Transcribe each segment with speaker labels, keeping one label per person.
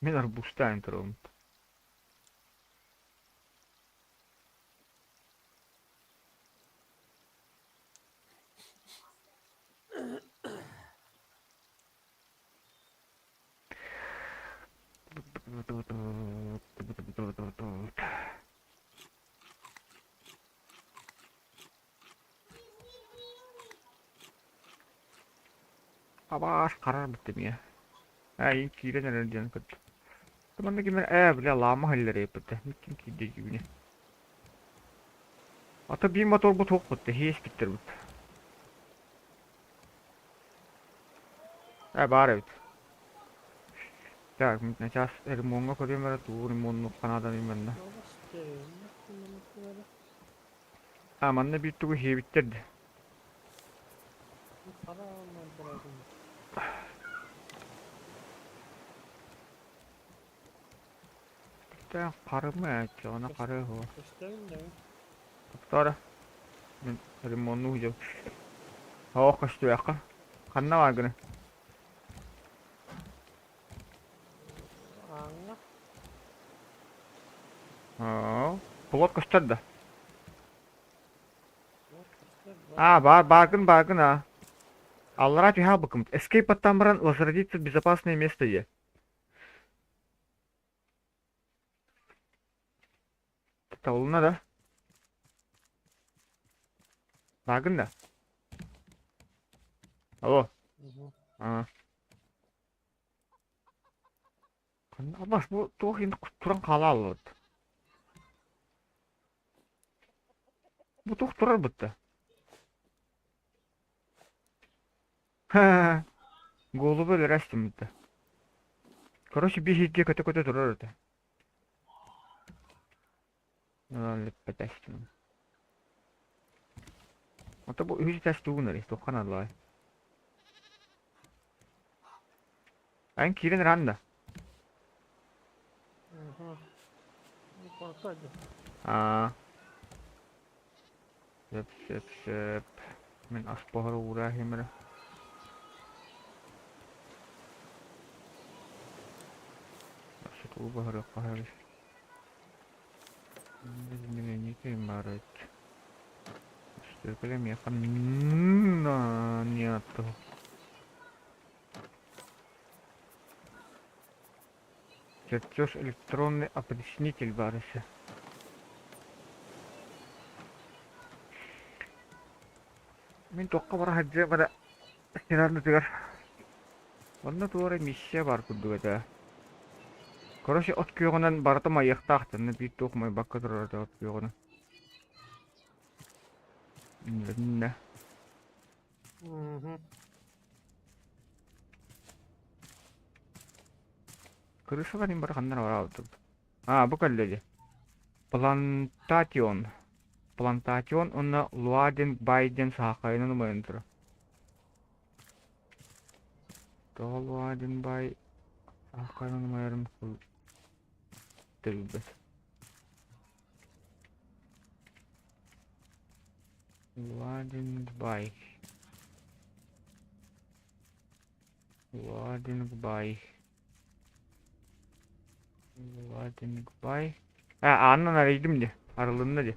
Speaker 1: Мин арбузтаан турабын. Абаас харар бүттэ миэ. Ээ, киирэн эрэр диэн көрдүм. Манна ким эрэ ээ, бля, лаама иһиллэр Ким киирдэ дьүүнэ. Ата биир моторбут суох бутта, иһиэспиттэр бут. Ээ, баар эбит. Так, сейчас ремонҥа көрүөм эрэ, тугу ремоннуохха нааданый манна. А, манна биир тугу иһиэбиттэр да. Харымы ээ, она хары хо. Тоқтора. Мин ремонну худьам. Оох көстүөххэ. Ханна бар гына?
Speaker 2: Ааҥҥа.
Speaker 1: Аа, плот көстөр да? А, бар, бааргын, бааргын, а. Аллараа түһэ албыккым. Escape аттан баран возродиться в безопасное место дии. Табылынна да? Бааргын да? Алло. А. Абас бу туох иһин туран хаалааллыбыт. Бу туох турар бытта? Ха, голубы өлөрөстүм бытта. Короче, биһиги көтө-көтө турар этэ. Липпэтэстим. Ото бу үһүс этээс тугун эрэ, туохха наадалаай? Эн киирэн эрэн да? Аа. Сөп, сөп, сөп. Мин ас буһара уураа эрэ. Сутуу буһарыахха сөп. Баар Өстөкөлө миэхэ нету. Чертеж электронный опреснитель баар өссө. Мин туохха бара сылдьыам эрэ сир аннытыгар. Онно туох эрэ миссия баар курдук этэ. Короче, от күөҕүнэн барыта майыахтаах да, биир туох майбакка турар этэ от күөҕүнэн. Иннэ. Крысалар им бары ханна бараабыт. А, бу кэллэ дии. Плантатион. Плантатион уонна Луаден Байден саахайынан умайан турар. Тоҕо Луаден Бай саахайынан умайарын билбэт. Луаден Бай. Луаден Бай. Луаден Бай. А, аанынан арыйдым дии. Арылынна дии.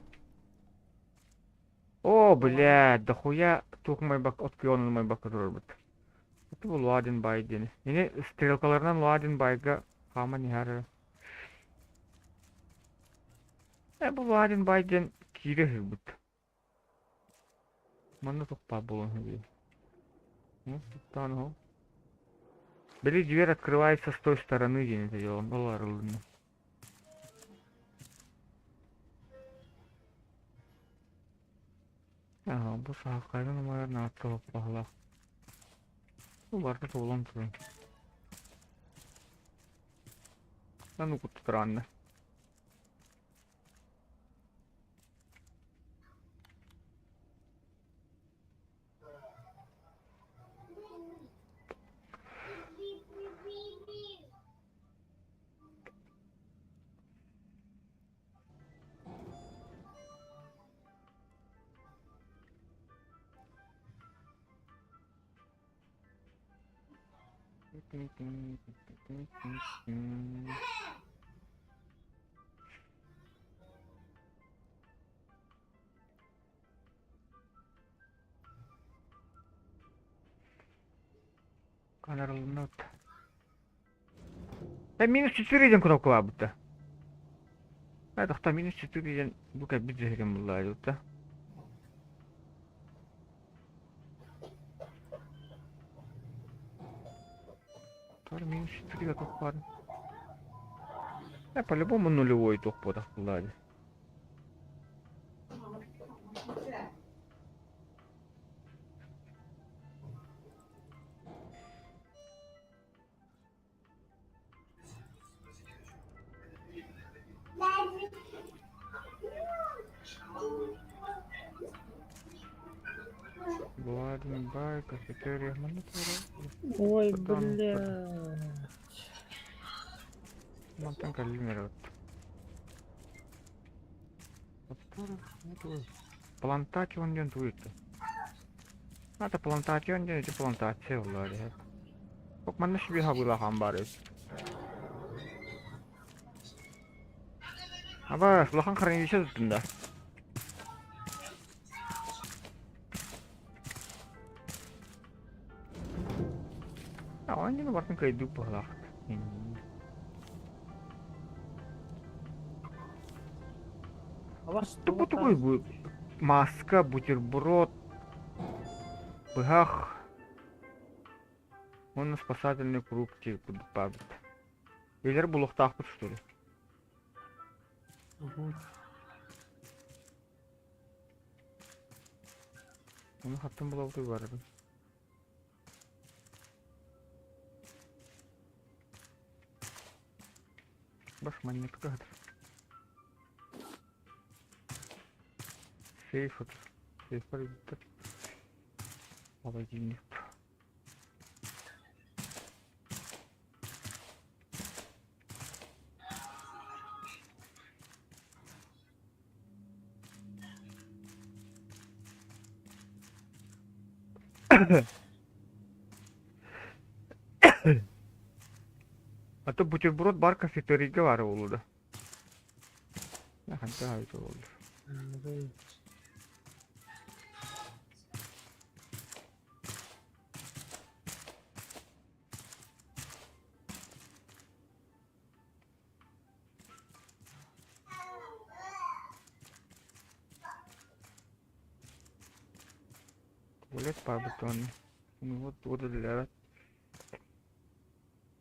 Speaker 1: О, блядь, дохуя туох умайбакка, от күөҕүнэн умайбакка турарбыт. Это бу Луадин Бай диэни. Ини стрелкаларынан Луадин Байга хааман иһэр эрэ. Э, бу Луадин Бай диэн киирэ сылдьыбыт. Манна туох баар буолуон сөбүй? Ну, туттаан оһол. Били дверь открывается с той стороны диэн этэ дьолом, ол арылынна. Ага, бу саахайдан умайар наатталык баһылаах. Бу барыта туолан турар. Ну куттаранна. Канарылынат. Э, минус 4 диэн кнопкалаабыта. Э, тохтоо, минус 4 диэн бу кэлбит дьиһигин буллаайбыта. Тор минус 4 туох баар? Э, по-любому нулевой туох буотах буллаайды. Бай, кафетерия, манна
Speaker 2: Ой, блядь.
Speaker 1: Мантан кэллим эрэ Плантацион диэн тугуй Это плантацион диэн ити плантация буоллар иһэ. Ок манна сибиэ хабыылахан баар эбит. Аба, улахан хранилище туттум да. Оонньууну барытын кыайдык быһыылаах. Бу тугуй бу? Маска, бутерброд, быһах уонна спасательный круг курдук баабыт. Илэр булуохтаахпыт что ли? Ону хаттан булабытый барабын. Башманник кыһыт. Сейф Сейф бүттэ. Холодильник. А то бутерброд бар кафетерийга баар буолуо да. Ханта аайыта буоллар. Туалет баабытын вот тугу да үлэлээбэт.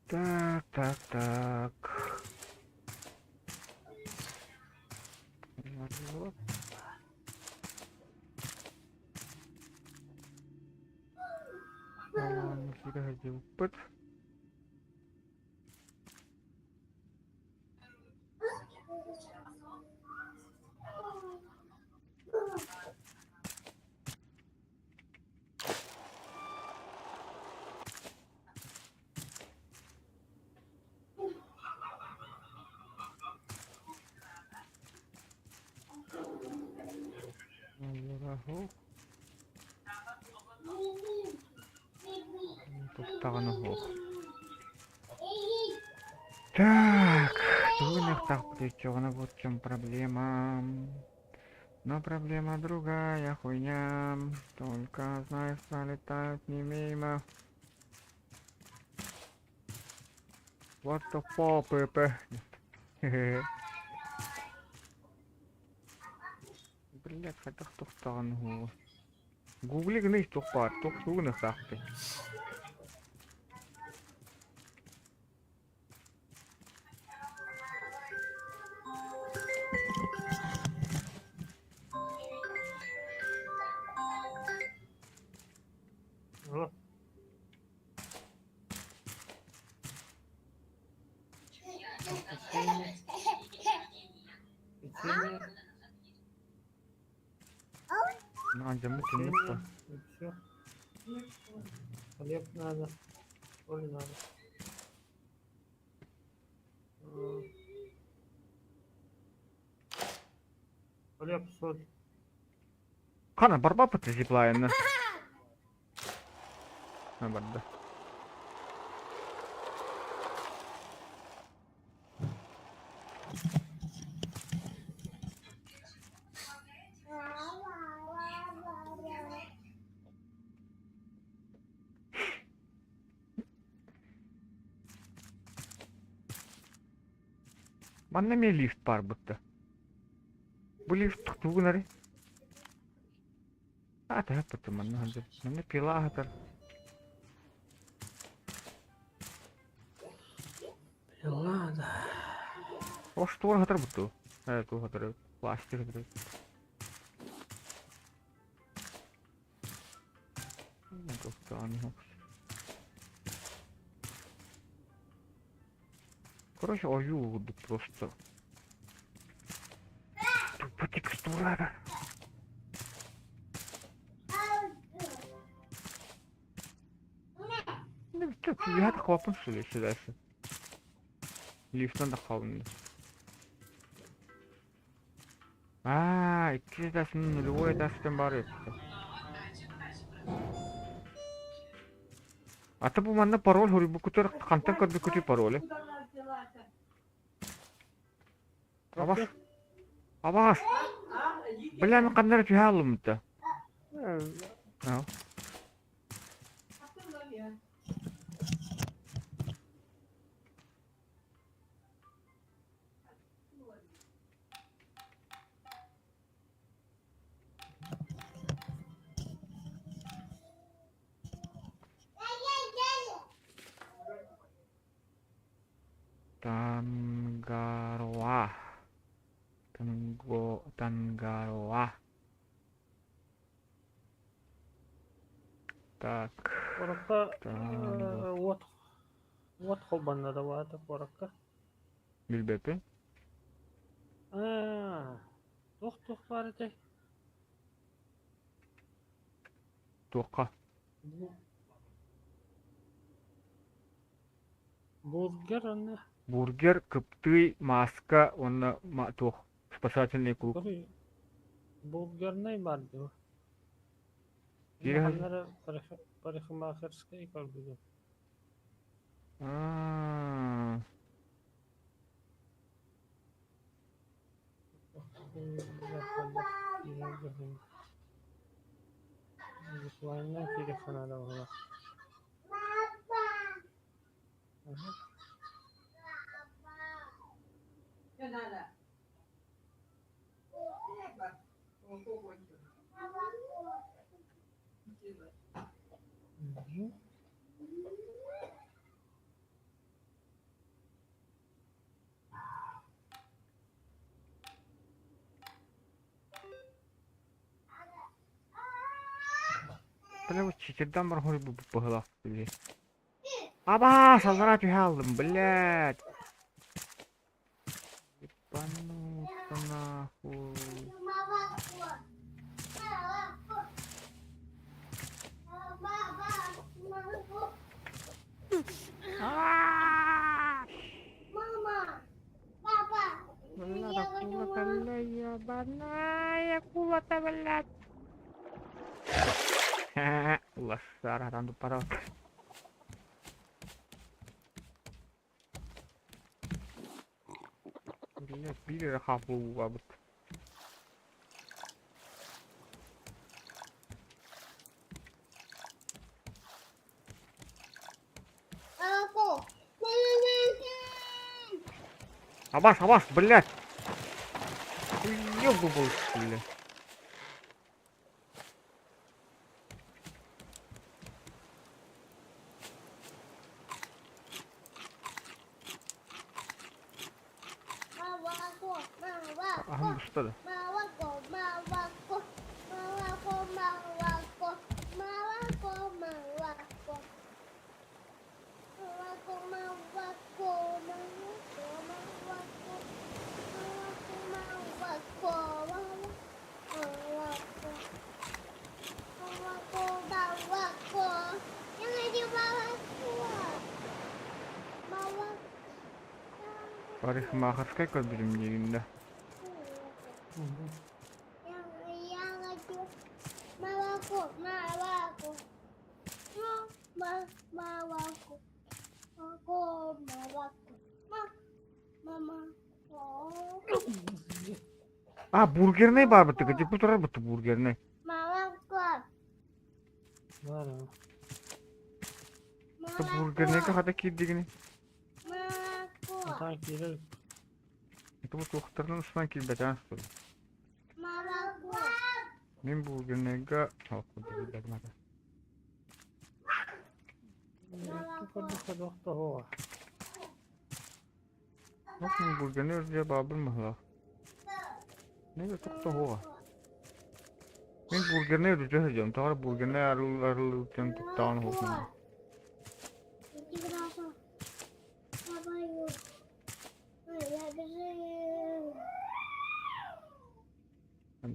Speaker 1: Так, так, так. Сылдьыбыппыт. Туттаҕына суох. Так, тугу гыныахтаахпытый оччоҕуна вот в чем проблема. Но проблема другая хуйня. Только, знаешь, пролетают не мимо. What the fuck, Пепе? Блядь, хайдах тохтоон уһу. Гугли гына туох баар, туох тугу гыныахтаахпытый?
Speaker 2: Вот. Печенье. Печенье.
Speaker 1: Надя,
Speaker 2: Печенье. И все. Хлеб надо. Соль надо. Хлеб, соль.
Speaker 1: Хана барбаппыт зиплайна. Барда. Манна эмиэ лифт баар бытта. Бу лифт тугу гынарый? А, тэһэппитим манна сылдьар. Манна пила аһатар.
Speaker 2: Пила, да.
Speaker 1: Ош туора хатар бутту. Э, туох хатар? Пластик хатар. Короче, ойуу курдук просто. Тупо текстура. Ну, что, я хлопнул, что ли, еще дальше? Лифтан да хаалынна. Аа, иккис этажын нулевой этажтан баар эбит. Ата бу манна пароль хоруйбуккутугар хантан көрбүккүтүй пароли? Абас. Абас. Бля, мен ханна эрэ түһэ аллым да. Аа. Тангароа. Танго Тангароа. Так.
Speaker 2: Куоракка
Speaker 1: Танго.
Speaker 2: уот уот холбонно да баата куоракка.
Speaker 1: Билбэппин.
Speaker 2: Аа, туох-туох баар этэй?
Speaker 1: Туохха?
Speaker 2: Бургер уонна
Speaker 1: Бургер, кыптыый, мааска уонна туох спасательный круг.
Speaker 2: Бургернай баар дуо? Ханна эрэ парикмахерскай көрбүтүм.
Speaker 1: Аа.
Speaker 2: Виртуальная телефона была.
Speaker 1: Бля, вот читерден бар хоруй быһылаах били. Абаас, аллараа түһэ хааллым, блядь. Ебануться нахуй. Бля, кулата, бля, ебаная кулата, блядь. Лошара там тупорот. Блядь, биир хаапыллаабыт. Абаш, абаш, блядь! Ёбу блядь. Аһым буста да. Парикмахерскай көрбүтүм диигин да. А, бургернай баарбыт типа турар бутта бургернай. Бургернайга хата киирдигини.
Speaker 2: Сатаан киирэр.
Speaker 1: Это бу туохтарынан устан киирбэтэҕин суруй. Мин Булгинайга Мин Булгины үрдүгэ баабыр маһылаах. Не тохтоһуоҕа. Мин Булгины үрдүгэ сылдьыам, тоҕо эрэ Булгины арыллыытын туттаҕын уһукун.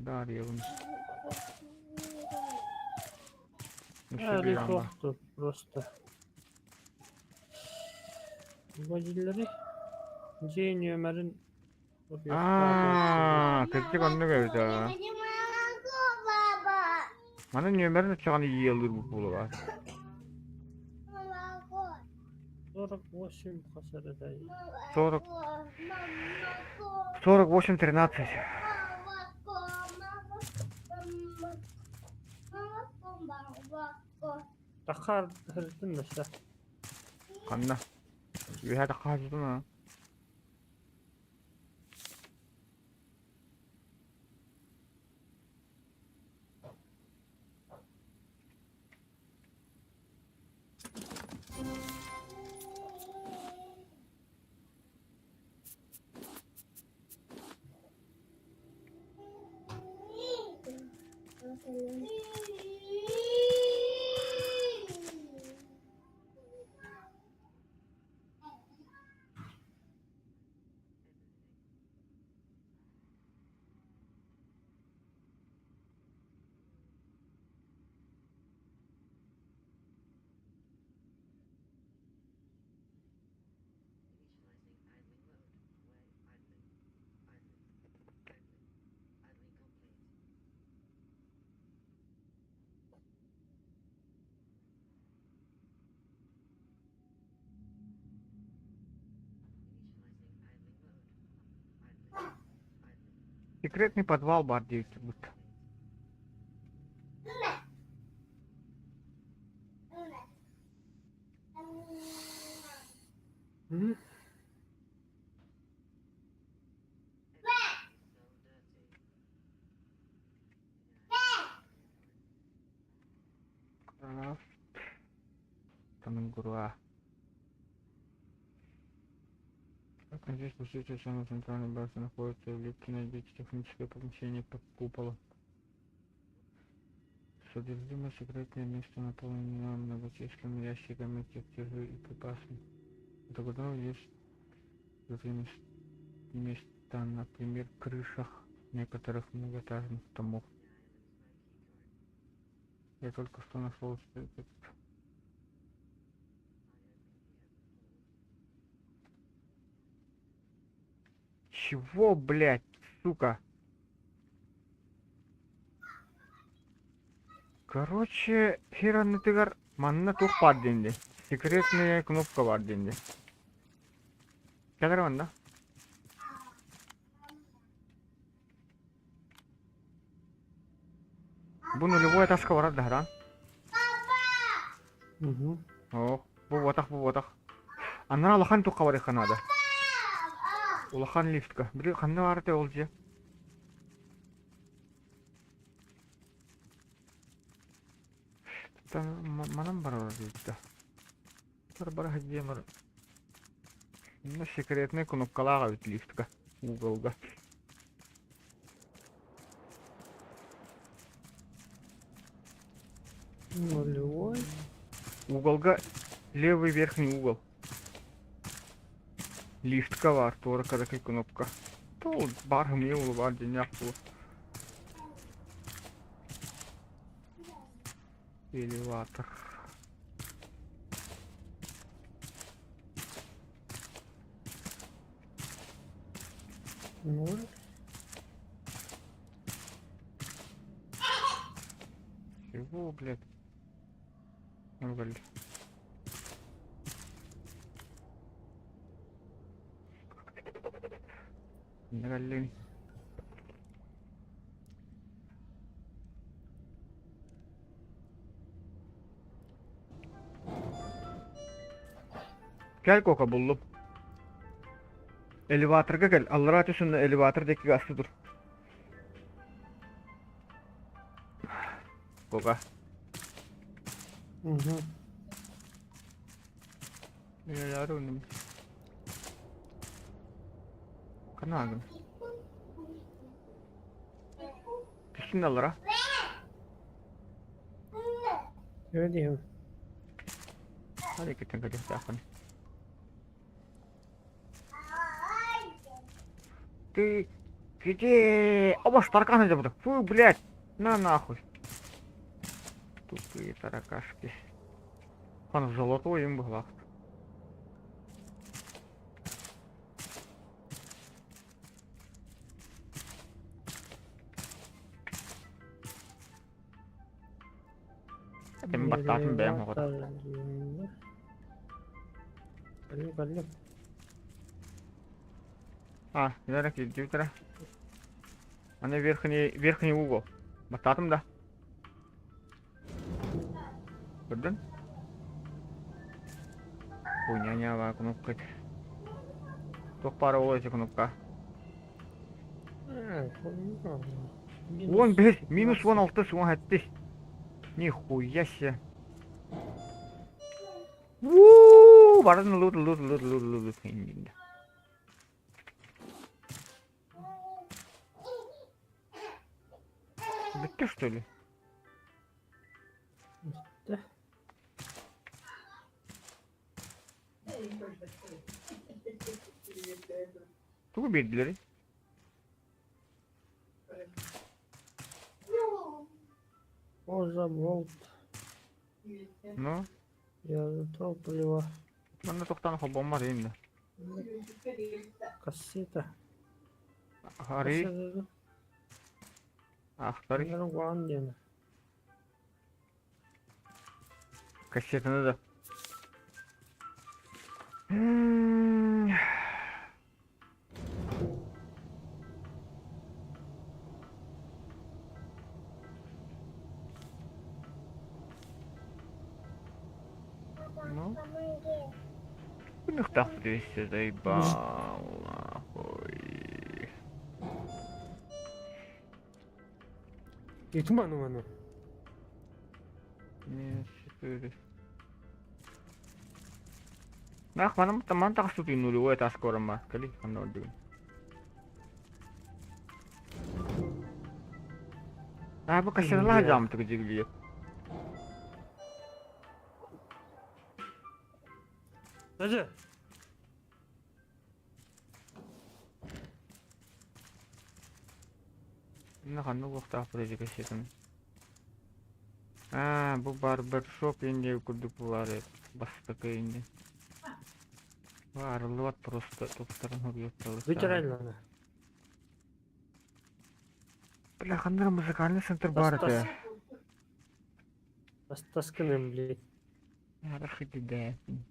Speaker 1: Дарьевын.
Speaker 2: Али суохтур просто. Водителлэри дьиэ нүөмэрин
Speaker 1: Аа, кырдьык оннук эбит аа. Маны нүөмэрин оччоҕуна иилиир буолуо.
Speaker 2: 48 хас эрэтэй.
Speaker 1: 40 48 13.
Speaker 2: Тахаар сырыттын да
Speaker 1: Ханна? Үөһэ тахха сырыттын аа. Секретный подвал баар диэбит. Крафт. Здесь по самая центральная база находится в лифте, найдите техническое помещение под куполом. Содержимое секретное место наполнено многочисленными ящиками чертежей и припасами. До есть другие места, например, крышах некоторых многоэтажных домов. Я только что нашел этот. Чего, блядь, сука? Короче, хер манна туох баар диэн дии. Секретная кнопка баар диэн дии. Кэлэр манна. Бу нулевой этажка барар да
Speaker 2: Угу.
Speaker 1: Оо, бу буотах, бу буотах. Аннара улахан туохха барыахха наада. Улахан лифтка. Били ханна баар этэ ол дьиэ? Манан барар диэбитэ. Бара сылдьыам ар. Онно секретный кнопкалаах эбит лифтка уголга.
Speaker 2: Нулевой.
Speaker 1: Уголга левый верхний угол. Лифтка баар туора кыракый кнопка. Тол баар хымыйа уолу баар дьиҥнээх буо. Элеватор.
Speaker 2: Ноль.
Speaker 1: Чего, блядь? Ну, блядь. Блин. Кэл кока буллум. Элеваторга кэл, аллараа түс уонна элеватор диэки гаста тур. Кока.
Speaker 2: Угу.
Speaker 1: Элеватор үнүм. Канагын. Түстүн аллара.
Speaker 2: Öyle diyeyim.
Speaker 1: Hadi gittin кэлиэхтээххин. Ты где? Оба тараканы забуду. Фу, блядь. На нахуй. Тупые таракашки. Хан золотой им была. Этим баттаатын бэйэм оҕото.
Speaker 2: Кэллим, кэллим.
Speaker 1: А, наверное, кирдиутера. Аны верхний угол. Баттаатым да. Көрдүн? Хуйня баа кнопка. Туох баара ол эти кнопка. 15, минус 16, 17. Нихуя себе. Вуу, барын лут, лут, лут, лут, лут, лут. Бүттэ что ли?
Speaker 2: Бүттэ.
Speaker 1: Тугу биэрдилэрий?
Speaker 2: Кожа, болт,
Speaker 1: Ну,
Speaker 2: я топливо,
Speaker 1: манна тохтоон холбоммот иһин да.
Speaker 2: кассета.
Speaker 1: Арый,
Speaker 2: Кассета.
Speaker 1: ахтарый,
Speaker 2: Уан диэн.
Speaker 1: Кассетаны да. Ну, Күнүхтаах 200 заебал, нахуй.
Speaker 2: Ити ману ману.
Speaker 1: Не, четыре. Нах, манам таман тахсу нулевой этаж корма. Кали, ханна ордугун. А, бу кассеталаах дьаамтык дьигилийэ.
Speaker 2: Даже.
Speaker 1: Инна ханна уохтаах бу кассетаны. Аа, бу барбершоп инде курдук булары бастакы инде. Арыллыбат просто туптарын хуруйутталыктаах.
Speaker 2: Вытирай
Speaker 1: Бля, ханна музыкальный центр бар этэ.
Speaker 2: Растасканым, блядь.
Speaker 1: Арахидидээпин.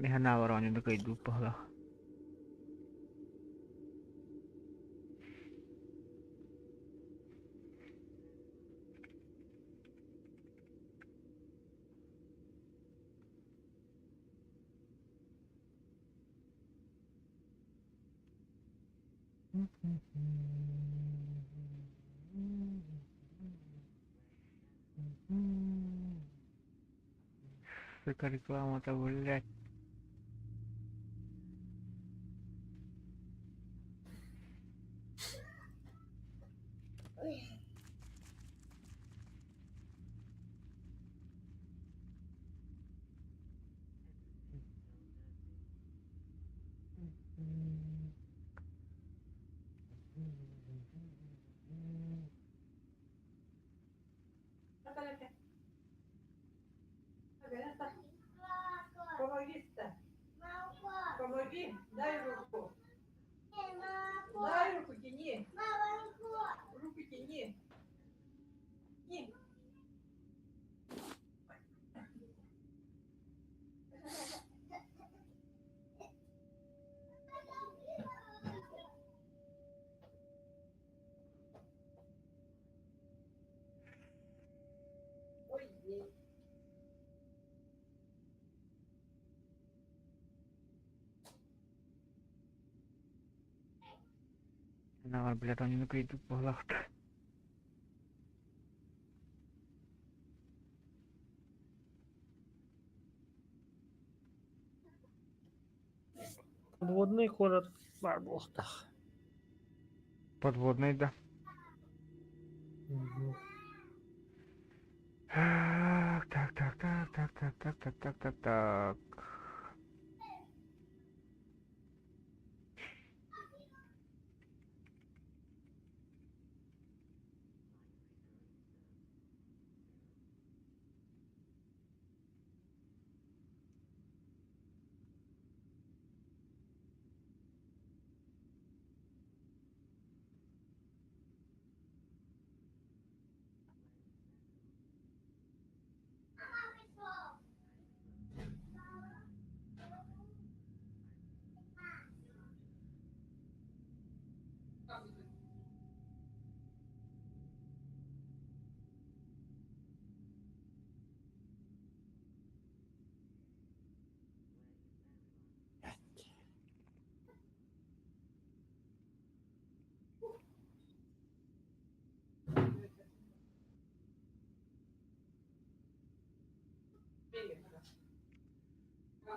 Speaker 1: Миһанаа оонньууну кыайдыбыт баһылаах. Сука, реклама-то, блядь.
Speaker 3: Помоги, дай руку. Дай руку, тяни. Руку тяни. Тяни. Ой, ей.
Speaker 1: Наҕар блядь, оннук ыйдык буолаахта.
Speaker 2: Подводный куорат баар буолуохтаах.
Speaker 1: Подводный да.
Speaker 2: Мгм.
Speaker 1: Так, так, так, так, так, так, так, так, так, так, так.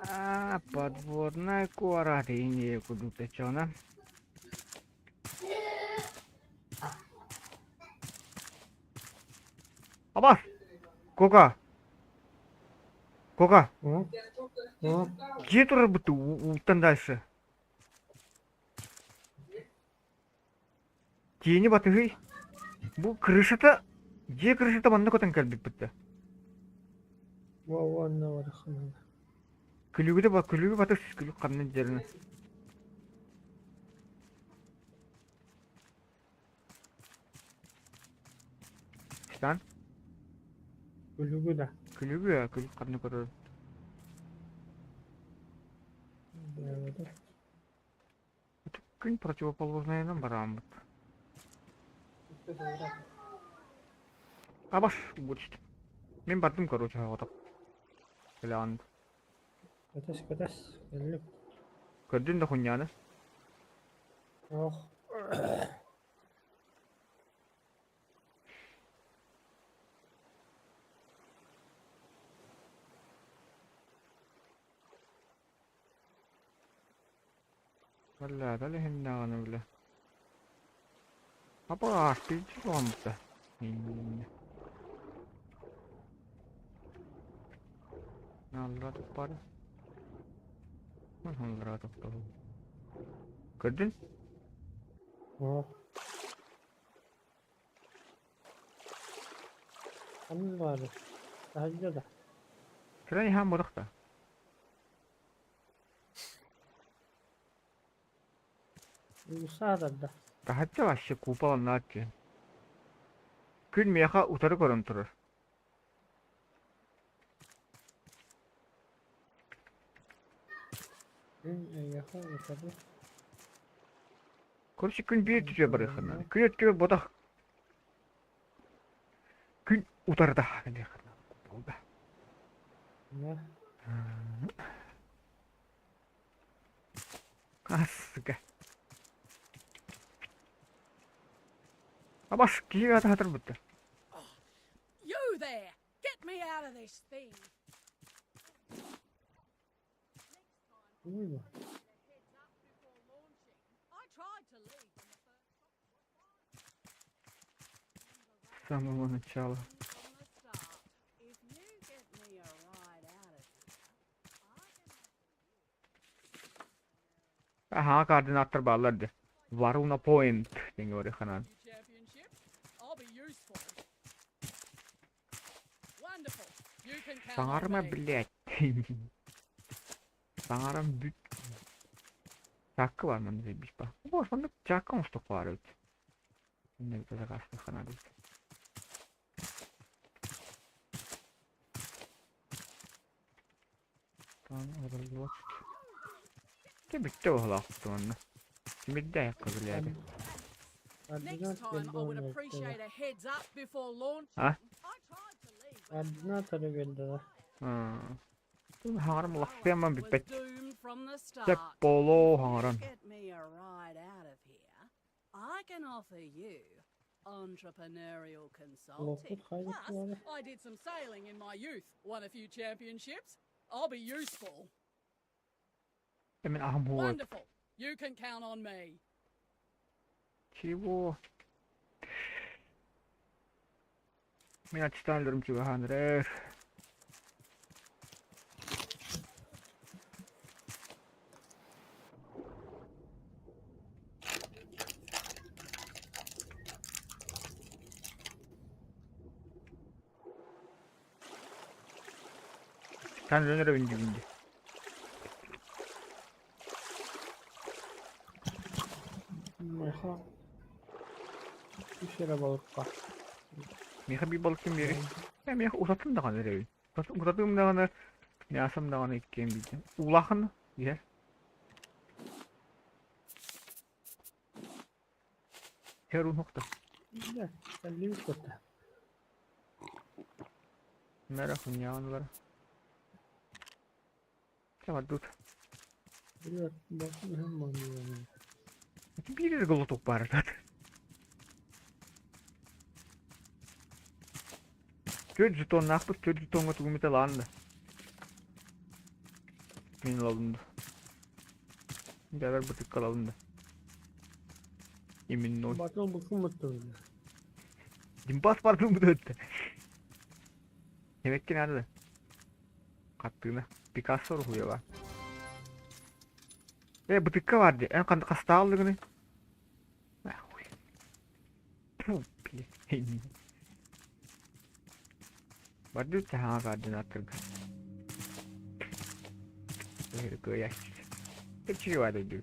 Speaker 1: А, подводная куорат индия кудута чона. Абас! Кока! Кока!
Speaker 2: М? М?
Speaker 1: Дьиэ турарбыт ууттан дальше. Тиини батыһый. Бу крышата, дьиэ крышата манна көтөн кэлбиппит да.
Speaker 2: Уонна барахсана.
Speaker 1: Күлүгү да күлүгү батыс күлүк ханна дьэринэ. Стан?
Speaker 2: Күлүгү да.
Speaker 1: Күлүгү күлүк ханна көрөр. Күн противоположнайынан барааммыт. Абаш будет. Мин бардым короче оҕотох. Кэлэҕин.
Speaker 2: Кэтэс кэтэс кэллим.
Speaker 1: Көрдүн да хунньааны.
Speaker 2: Ох.
Speaker 1: Бэллээтэ иһиннэҕинэ бile. Апа ааспыт буолбута. Алла туппары. Алла туппары. Көрдүн?
Speaker 2: Ох. Ханна баары? Таһырдьа да.
Speaker 1: Кэлэн иһэн мурах да.
Speaker 2: Уулусса да.
Speaker 1: Таһырдьа вообще куполаннааччы. Күн миэхэ утары көрөн турар.
Speaker 2: Күн эйиэхэ утары.
Speaker 1: Короче, күн биир түтүө барыаххына. Күн өттүгэр ботах. Күн утарыта куполда.
Speaker 2: Да.
Speaker 1: Ассыка. Абас киһи аата хатырбытта.
Speaker 4: You there! Get me out of this thing!
Speaker 2: Уй
Speaker 4: I tried to leave when the first
Speaker 1: С самого начала. Аһаа координаттар бааллар дии. Varuna Point диэҥҥэ барыахха наада. Саҥарыма, блядь. Саҥаран бүт. Чаакка баар манна биир баар. Боже, маннык чаакка оҥостуох баар эбит. Иннэ заказтыахха наада эбит. Дьэ бүттэ быһыылаах манна. Тимирдээх көбүлээбит. А?
Speaker 2: Координаторы биэрдилэр.
Speaker 1: Хаҥарым лахсыаман бүппэт. Сөп буолуо хаҥаран.
Speaker 4: I can offer you entrepreneurial
Speaker 2: Олохпут
Speaker 4: consulting.
Speaker 2: хайдах
Speaker 4: Plus,
Speaker 2: буолар?
Speaker 4: I did some sailing in my youth, won a few championships. I'll be useful.
Speaker 1: Мин аһым хуой.
Speaker 4: Wonderful. You can count on me.
Speaker 1: Чего? Мин аччыктаан өлөрүм чугаһаан эрэр. Sen dönerim dibinde.
Speaker 2: Миэхэ үс эрэ балык баар.
Speaker 1: Миэхэ биир балык ким биэрий? Э, миэхэ утаттым даҕаны эрэбин. Утатыым даҕаны, мясом даҕаны иккиэн биирдэ. Улахан иһэр. Иһэр уһук да.
Speaker 2: Дьэ, кэллибит кытта.
Speaker 1: Мэрэ хунньаҕын ылара. Чэ барбыт. Биир эрэ голотук баар этэ. Түөрт жетоннаахпыт, түөрт жетоҥҥа тугум этэ ылаан да. Мин ылабын да. Дьабар бытыкка ылабын да. Именной.
Speaker 2: Батыл букуммуттун.
Speaker 1: Димпас бардым бу Demek ki nerede? Kattığını. Picasso уруһуйа баар. Э, бытыкка бар дии. Эн ханна хастаах ыллыгыный? Нахуй. Фу, блин. Бардыы хаҥа координаторга. Кыайааччы. Кыччыга дойду.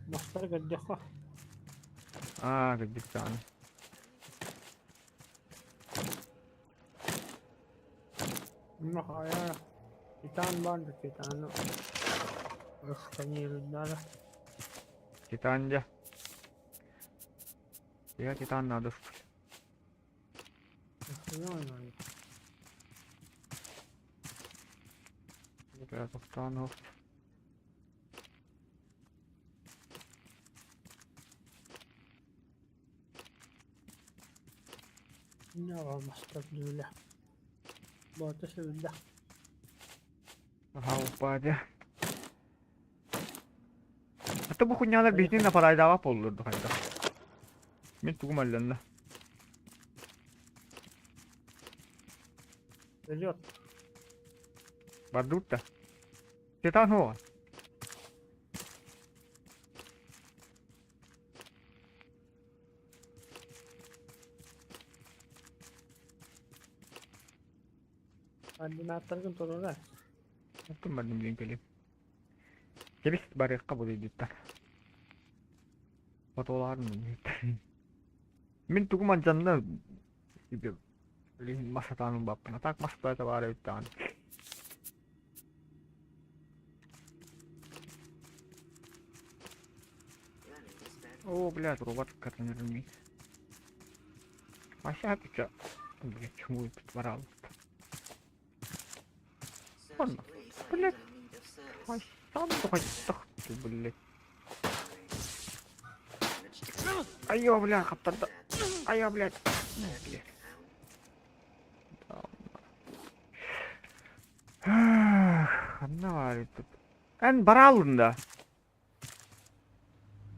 Speaker 2: Мастары көрдөххө.
Speaker 1: Аа, кырдьык даҕаны.
Speaker 2: Хайа, Титан баар да Титаны ыстаныырдара.
Speaker 1: Титан дьэ. Я Титан надо. Бля, тохтоон оһох.
Speaker 2: Мастардыыла. Боото сөбүллэх.
Speaker 1: Аха уппаадя. Ата бу хуйнялар биһитин напарайдаабат буоллар ду хайдах. Мин тугум алланна.
Speaker 2: Везет.
Speaker 1: Бардыбыт да. Титан хуа.
Speaker 2: Координаттаргын туруора.
Speaker 1: Оттон бардым диэн кэлиим. Кэбис барыахха буолуйдуттар. Хотуолаарын Мин тугум алдьанна билигин мас сатаан ылбаппын. А так мас баата баар эбит даҕаны. О, блядь, робот катанырмый. Аша пича. Блядь, чему барал. Ладно. Блядь. Сам ты, блядь. Айо, бля, хаптарда. Айо, блядь. Блядь. Ханна баар тут? Эн барааллын да?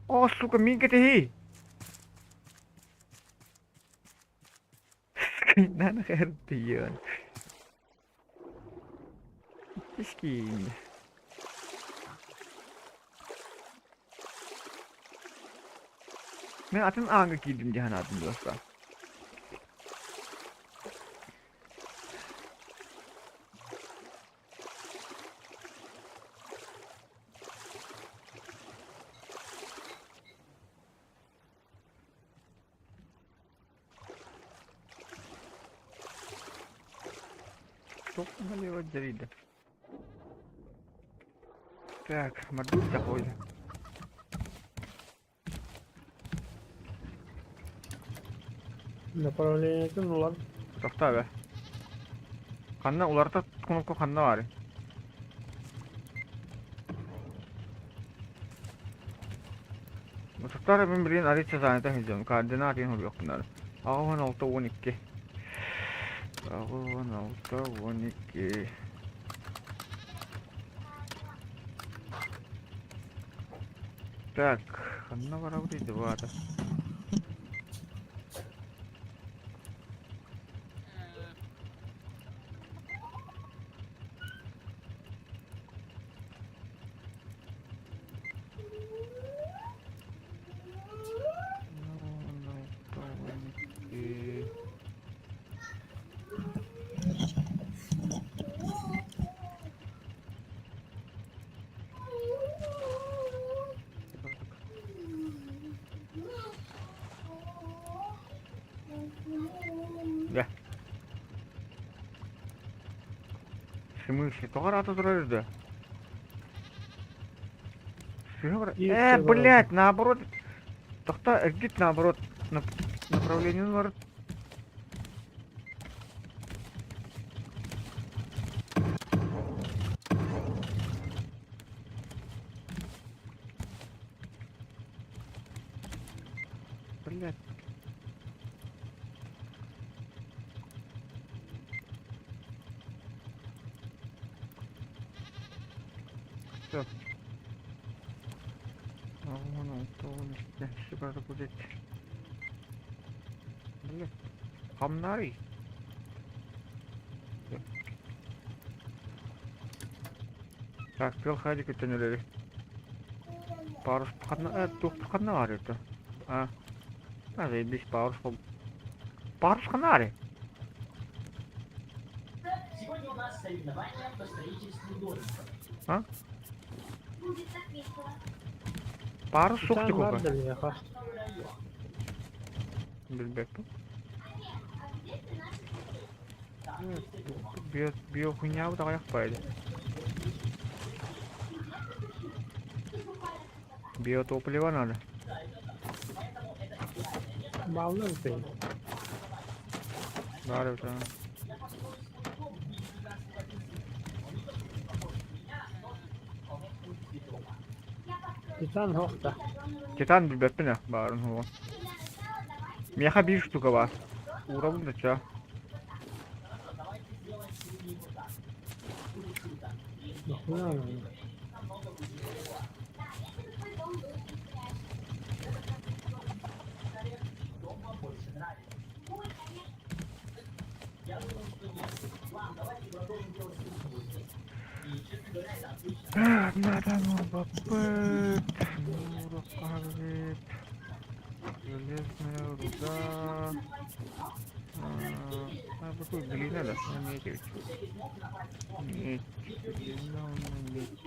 Speaker 1: О, сука, мин кэтэһии. Нахер тиийэн. Иккис киин. Мин атын ааҥҥа киирдим дии санаатым дуоста. Туох налево дьэрийдэ. Так, мордук такой.
Speaker 2: Направлениетын улар.
Speaker 1: Тохтоо бе. Ханна уларыта кнопка ханна баарый? Тохтоо мин билигин арыйча занята сылдьабын. Координат диэн суруйуохпун наада. 86 12. 86 12. Так, ханна барабыт дыбаата? Дьэ. В смысле? Тоҕо ыраата турар да? Э, блядь, наоборот. Тохто, эргит наоборот. Направление наоборот. Блядь. Все. Будет. Блядь. Хамнарый. Так, тыал хаадьы көтөн өлөрү. Парус ханна э туох ханна баар это? А. А, заебись, парус Парус ханна баарый? А? Парус суох
Speaker 2: Титан
Speaker 1: тикуга.
Speaker 2: баар да биһиэхэ.
Speaker 1: Билбэппин. Био био хуйнябыт аҕыйах баайда. Биотопливо надо.
Speaker 2: Бааллар этэй.
Speaker 1: Баар эбит аа.
Speaker 2: Титан суох да.
Speaker 1: Титан билбэппин ээ баарын суоҕун. Миэхэ биир штука баар. Уурабын да чаа.
Speaker 2: Нахуя она?
Speaker 1: Надо баппыт, Мурахабит, железная руда. А, такой глина, да, медь. Медь, глина, медь,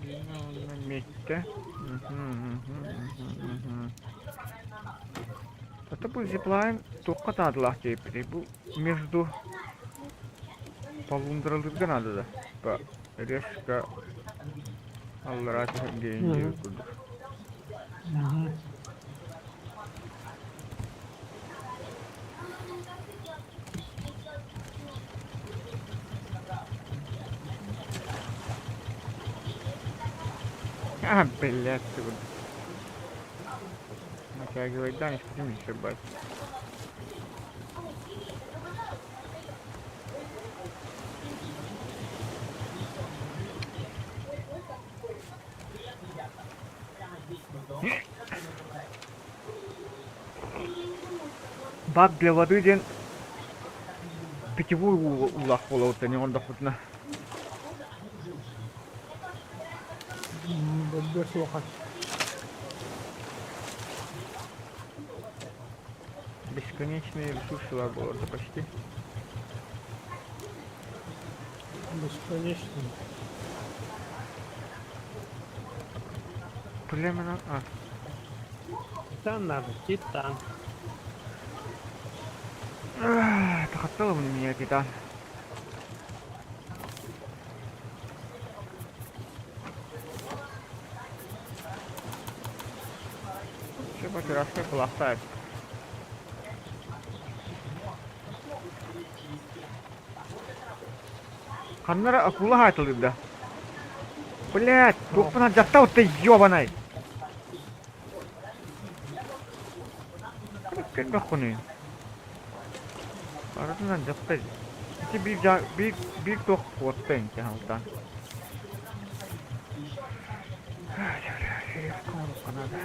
Speaker 1: Глина, медь, Это бу зиплайн туохха наадалаах диэбитий бу между полундралыырга наада да типа резко аллараа түһэн диэн диэбит курдук. А, блядь, ты вот. Натягивай, да, не хотим не ошибать. Бак для воды диэн питьевой уулаах буолабыт ини оҥордохпутуна.
Speaker 2: Бөргө суоха.
Speaker 1: Бесконечные ресурсы баар буолар почти.
Speaker 2: Бесконечный.
Speaker 1: Племена... А.
Speaker 2: Титан надо, титан.
Speaker 1: Тахаттала мне меня титан. Все потеряшка классная. Ханна эрэ акула хаайталыыр да? Блядь, туохпун алдьаттабыт ты ёбаный! Көрбөххүнүй? Барытын алдьатта Ити биир дьаа биир биир туох куотта ини хаалтаан. Наада.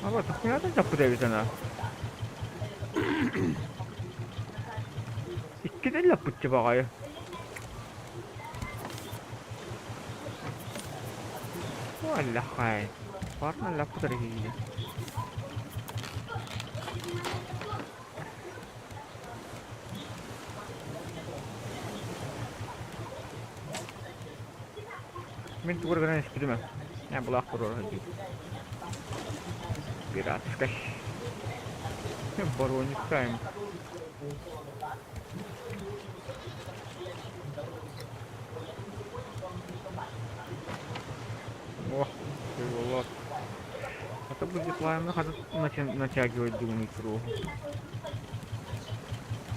Speaker 1: Аба, тохуйадан жаппыт эбит ана. Иккитэ лаппытчы баҕайы. Аллахай. Парна лаппыт эрэ Мин тугу эрэ гынан испитим ээ. Ээ былаах туруора сылдьыбыт. Пиратскай. Боруонньуктаайым. Ох, ты А то будет лайм хата натягивать думаю кругу.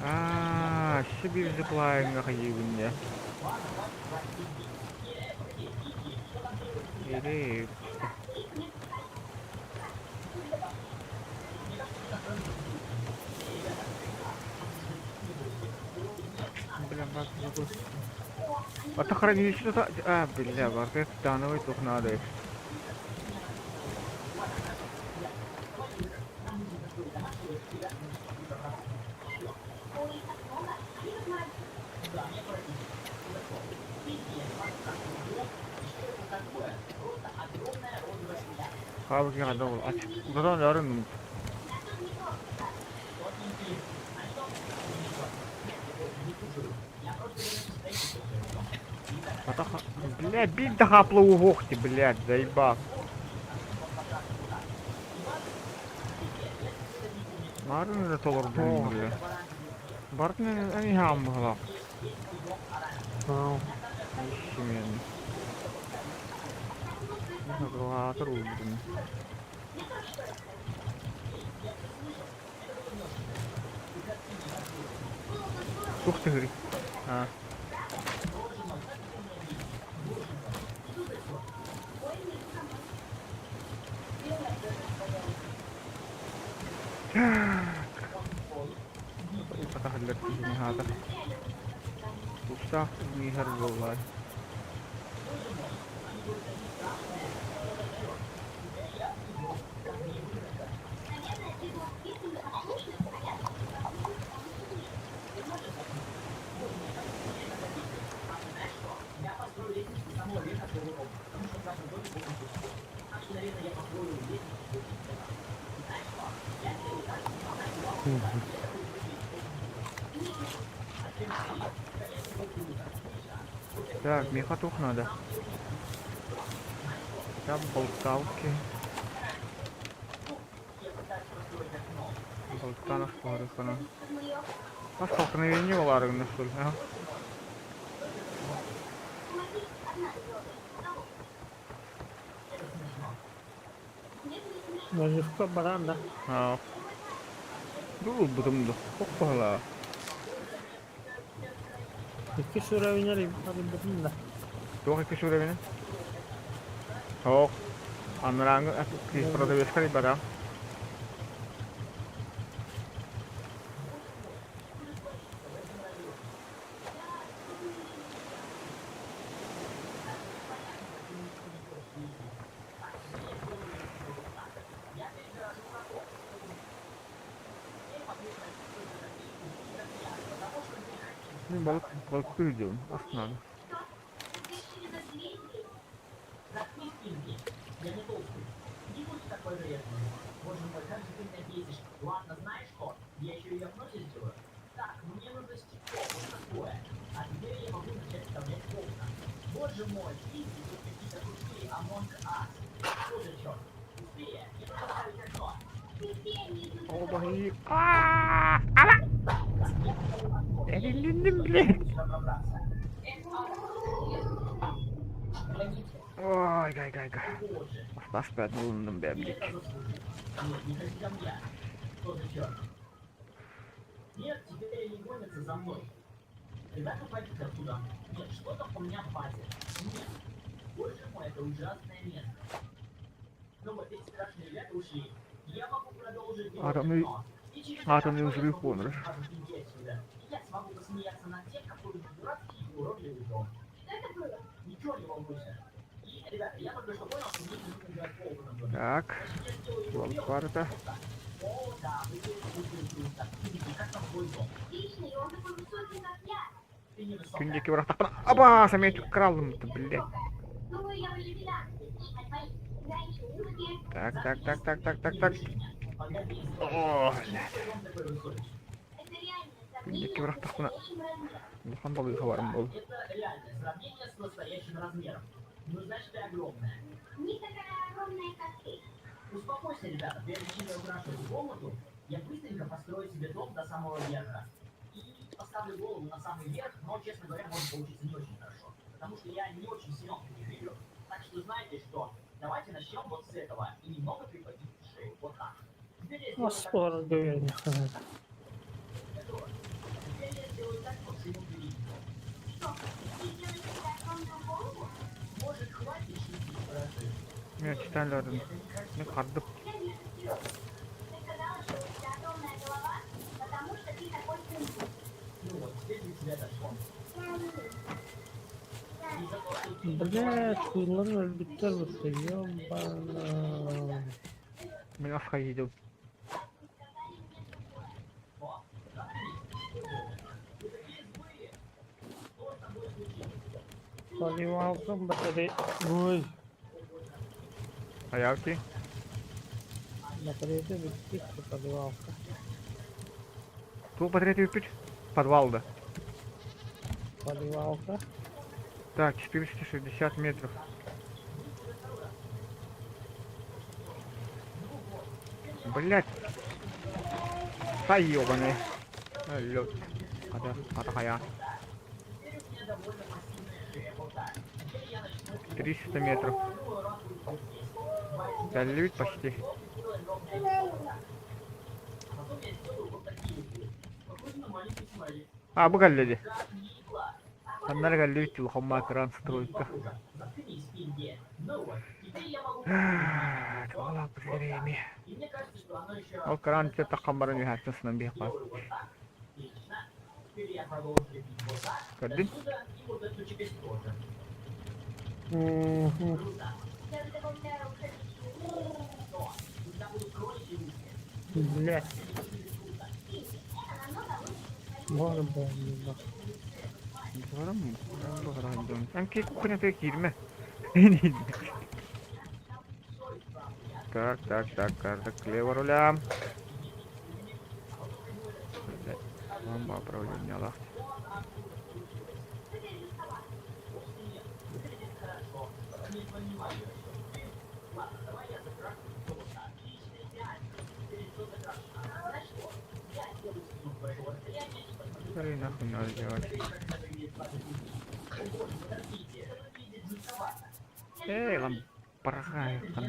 Speaker 1: Аа, себе зиплайн хайыбын Или... Бля, бак забыл. А то хранилище то... А, бля, барка титановый тух надо. Хаабыки ханна ол ач. Утатан ярын Блядь, бить да хапло угохти, блядь, заебал. Марын да толордум, бля. Бартын эми хаам быһылаах. Ищемен. Нагрулаатар уурдум. Туох түһүрүй? Аа. Упатаһыллар киһини хаата. Тустаах миһэр буоллаай. Так, миэхэ туох наада? Там болталки. Болтанов туһарыххына. Хас столкновение буолаарыгына что ли, а?
Speaker 2: Наживка баран да.
Speaker 1: Аа. Дуу ылбытым да. Хоппаһалаа.
Speaker 2: Иккис уровень арыйбытым да.
Speaker 1: Туох иккис уровень? Суох. Анарааҥҥы продавецка арыйбатах. Мин балык балыктыы сылдьабын, ас наада. Оо баһыы Аа! Ала! Эриллинним блин! Ой, гай, гай, гай. Астас бэт булундум бэбдик. Атомный, атомный взрыв помер. Так, барыта. Күн диэки бырахтахпына, аба, самец кралым, блядь. Так, так, так, так, так, так, так. О, блядь. Күн диэки бырахтахпына, улахан балыыһа барым буолла.
Speaker 2: Ас буһарарга үөрэниэххэ наада.
Speaker 1: Мен читалларын мен хардып.
Speaker 2: Блядь, кыыллар өлбүттэр бытта, ёбана.
Speaker 1: Мин аска иһдим.
Speaker 2: Поливалкам батарей... Ой,
Speaker 1: Аявки.
Speaker 2: батарейка бүттүк, поливалка.
Speaker 1: Туох батарея бүппүт? Подвалда.
Speaker 2: Поливалка.
Speaker 1: Так, 460 метров. Блять. Та ёбаный. Лёд. Хата, хата хая. 300 метров. Долют почти. А, бу кэллэ Ханна эрэ кэллибит улахан кран стройка. Туолаах бу Ол кран таххан баран үһээттэн сынан биһиэхэ Көрдүн?
Speaker 2: Блядь. Бар бомба.
Speaker 1: Барам, барам. Эн кухнята киирмэ. Так, так, так, карта к лево руля. Блядь, бомба управления лах. Смотри, нахуй надо делать. Эй, лам, порахай, там.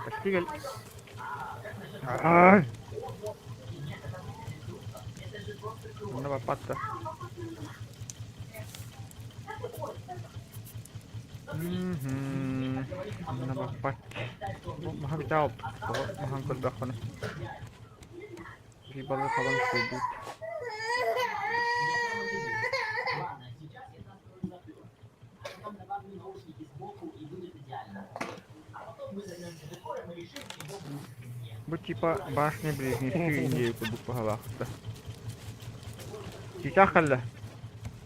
Speaker 1: Почти гел. Ай! Онно баппат Мгм. Онно баппат. Бу маһа бүтэ аҕалбыт. Маһан көрдөххүнэ. Рибалы хабан сылдьыбыт. Бу типа башня близнецы Индии курдук баһалаахтар. Чычах кэллэ.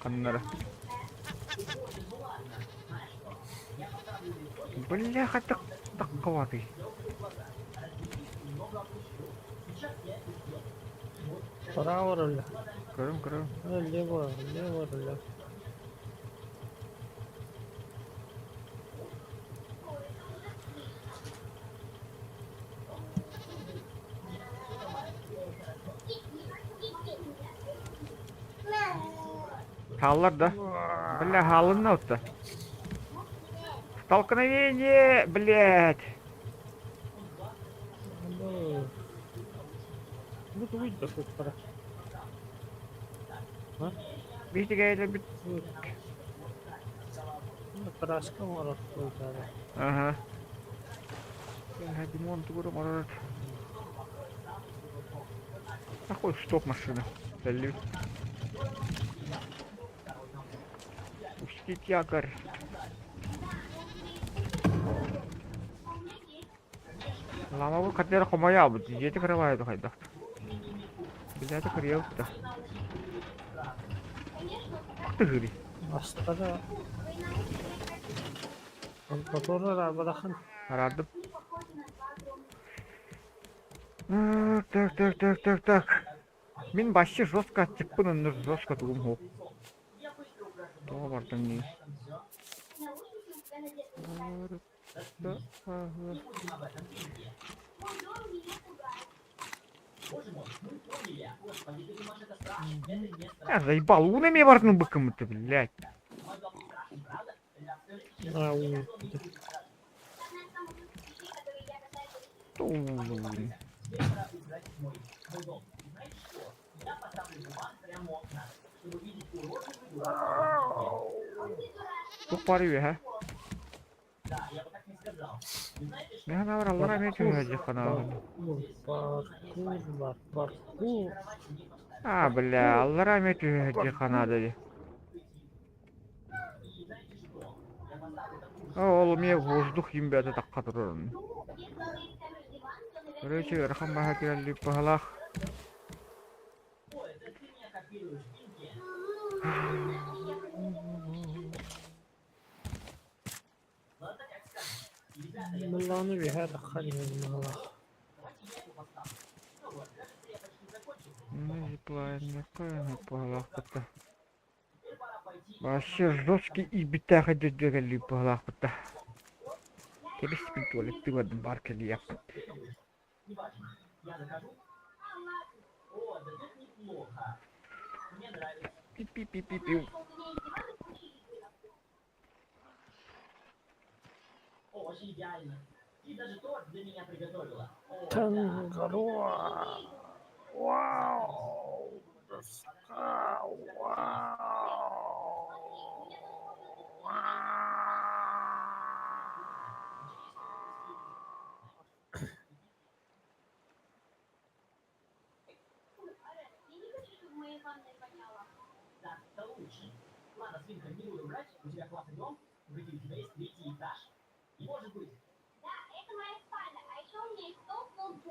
Speaker 1: Ханнара. Бляха так такковатый.
Speaker 2: Право руля.
Speaker 1: Көрүм көрүм.
Speaker 2: Лево, лево руля.
Speaker 1: Хааллар да? Бля, хаалынна отто. Столкновение, блядь!
Speaker 2: Бу тугуй да суттара. А?
Speaker 1: Биһиги
Speaker 2: Краска оҥорор туйтара.
Speaker 1: Ага. Димон тугу оҥорор. Нахуй стоп машина. Салют. Пустить якорь. Ламабы хатер хомойабыт, дьиэтэ кырабайа хайдах. Билээтэ кырыйабыт да. Тыгыри.
Speaker 2: Астара Мотору бырахан.
Speaker 1: Араардым. Так, так, так, так, так. Мин вообще жестко аччыкпын оннук жестко тугум суох. Тоҕо бардым дии. Я заебал, ууну эмиэ бардым быккыммыты, блядь.
Speaker 2: А, уу.
Speaker 1: Туу. Туох баар үөһэ? Мин санаабар аллара эмиэ түһүһэ ханаабын.
Speaker 2: Паркур, бар, паркур.
Speaker 1: А, бля, аллара эмиэ түһүһэ ханаада дии. Ол эмиэ воздух имбэтэ тахха турарын. Короче, ыарахан баһа кирэллик баһалаах.
Speaker 2: Мыллааны үөһэ таххан иһэн баһалаах.
Speaker 1: Баһалаахпыта. Вообще жесткий иирбиттээх өйдөдүө кэллибит баһалаахпыта. Кэбиспин туалеттыы бардым баар кэлиэхпит. Пи-пи-пи-пи-пи.
Speaker 2: Тангароа. Вау! Доска! Вау!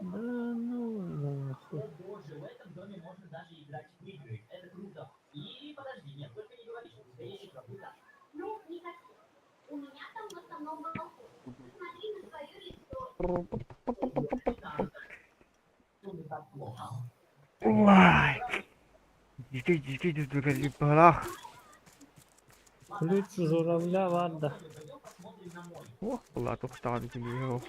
Speaker 2: Да ну нахуй.
Speaker 1: Ой! Дьикэй дьикэй дьүдүгэллик баһалаах.
Speaker 2: Ключ журавля баар да.
Speaker 1: Ох, была тухтаҕын күлүө.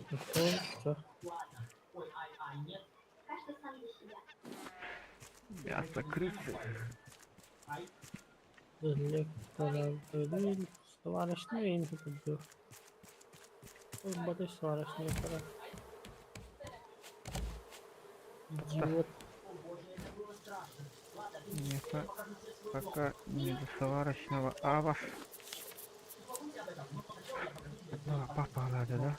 Speaker 2: Что?
Speaker 1: Мясо крысы.
Speaker 2: Электромобиль. Сварочный инту. Баты сварочный аппарат. Идиот.
Speaker 1: Меха пока не до сварочного аваш. А, папа надо, да?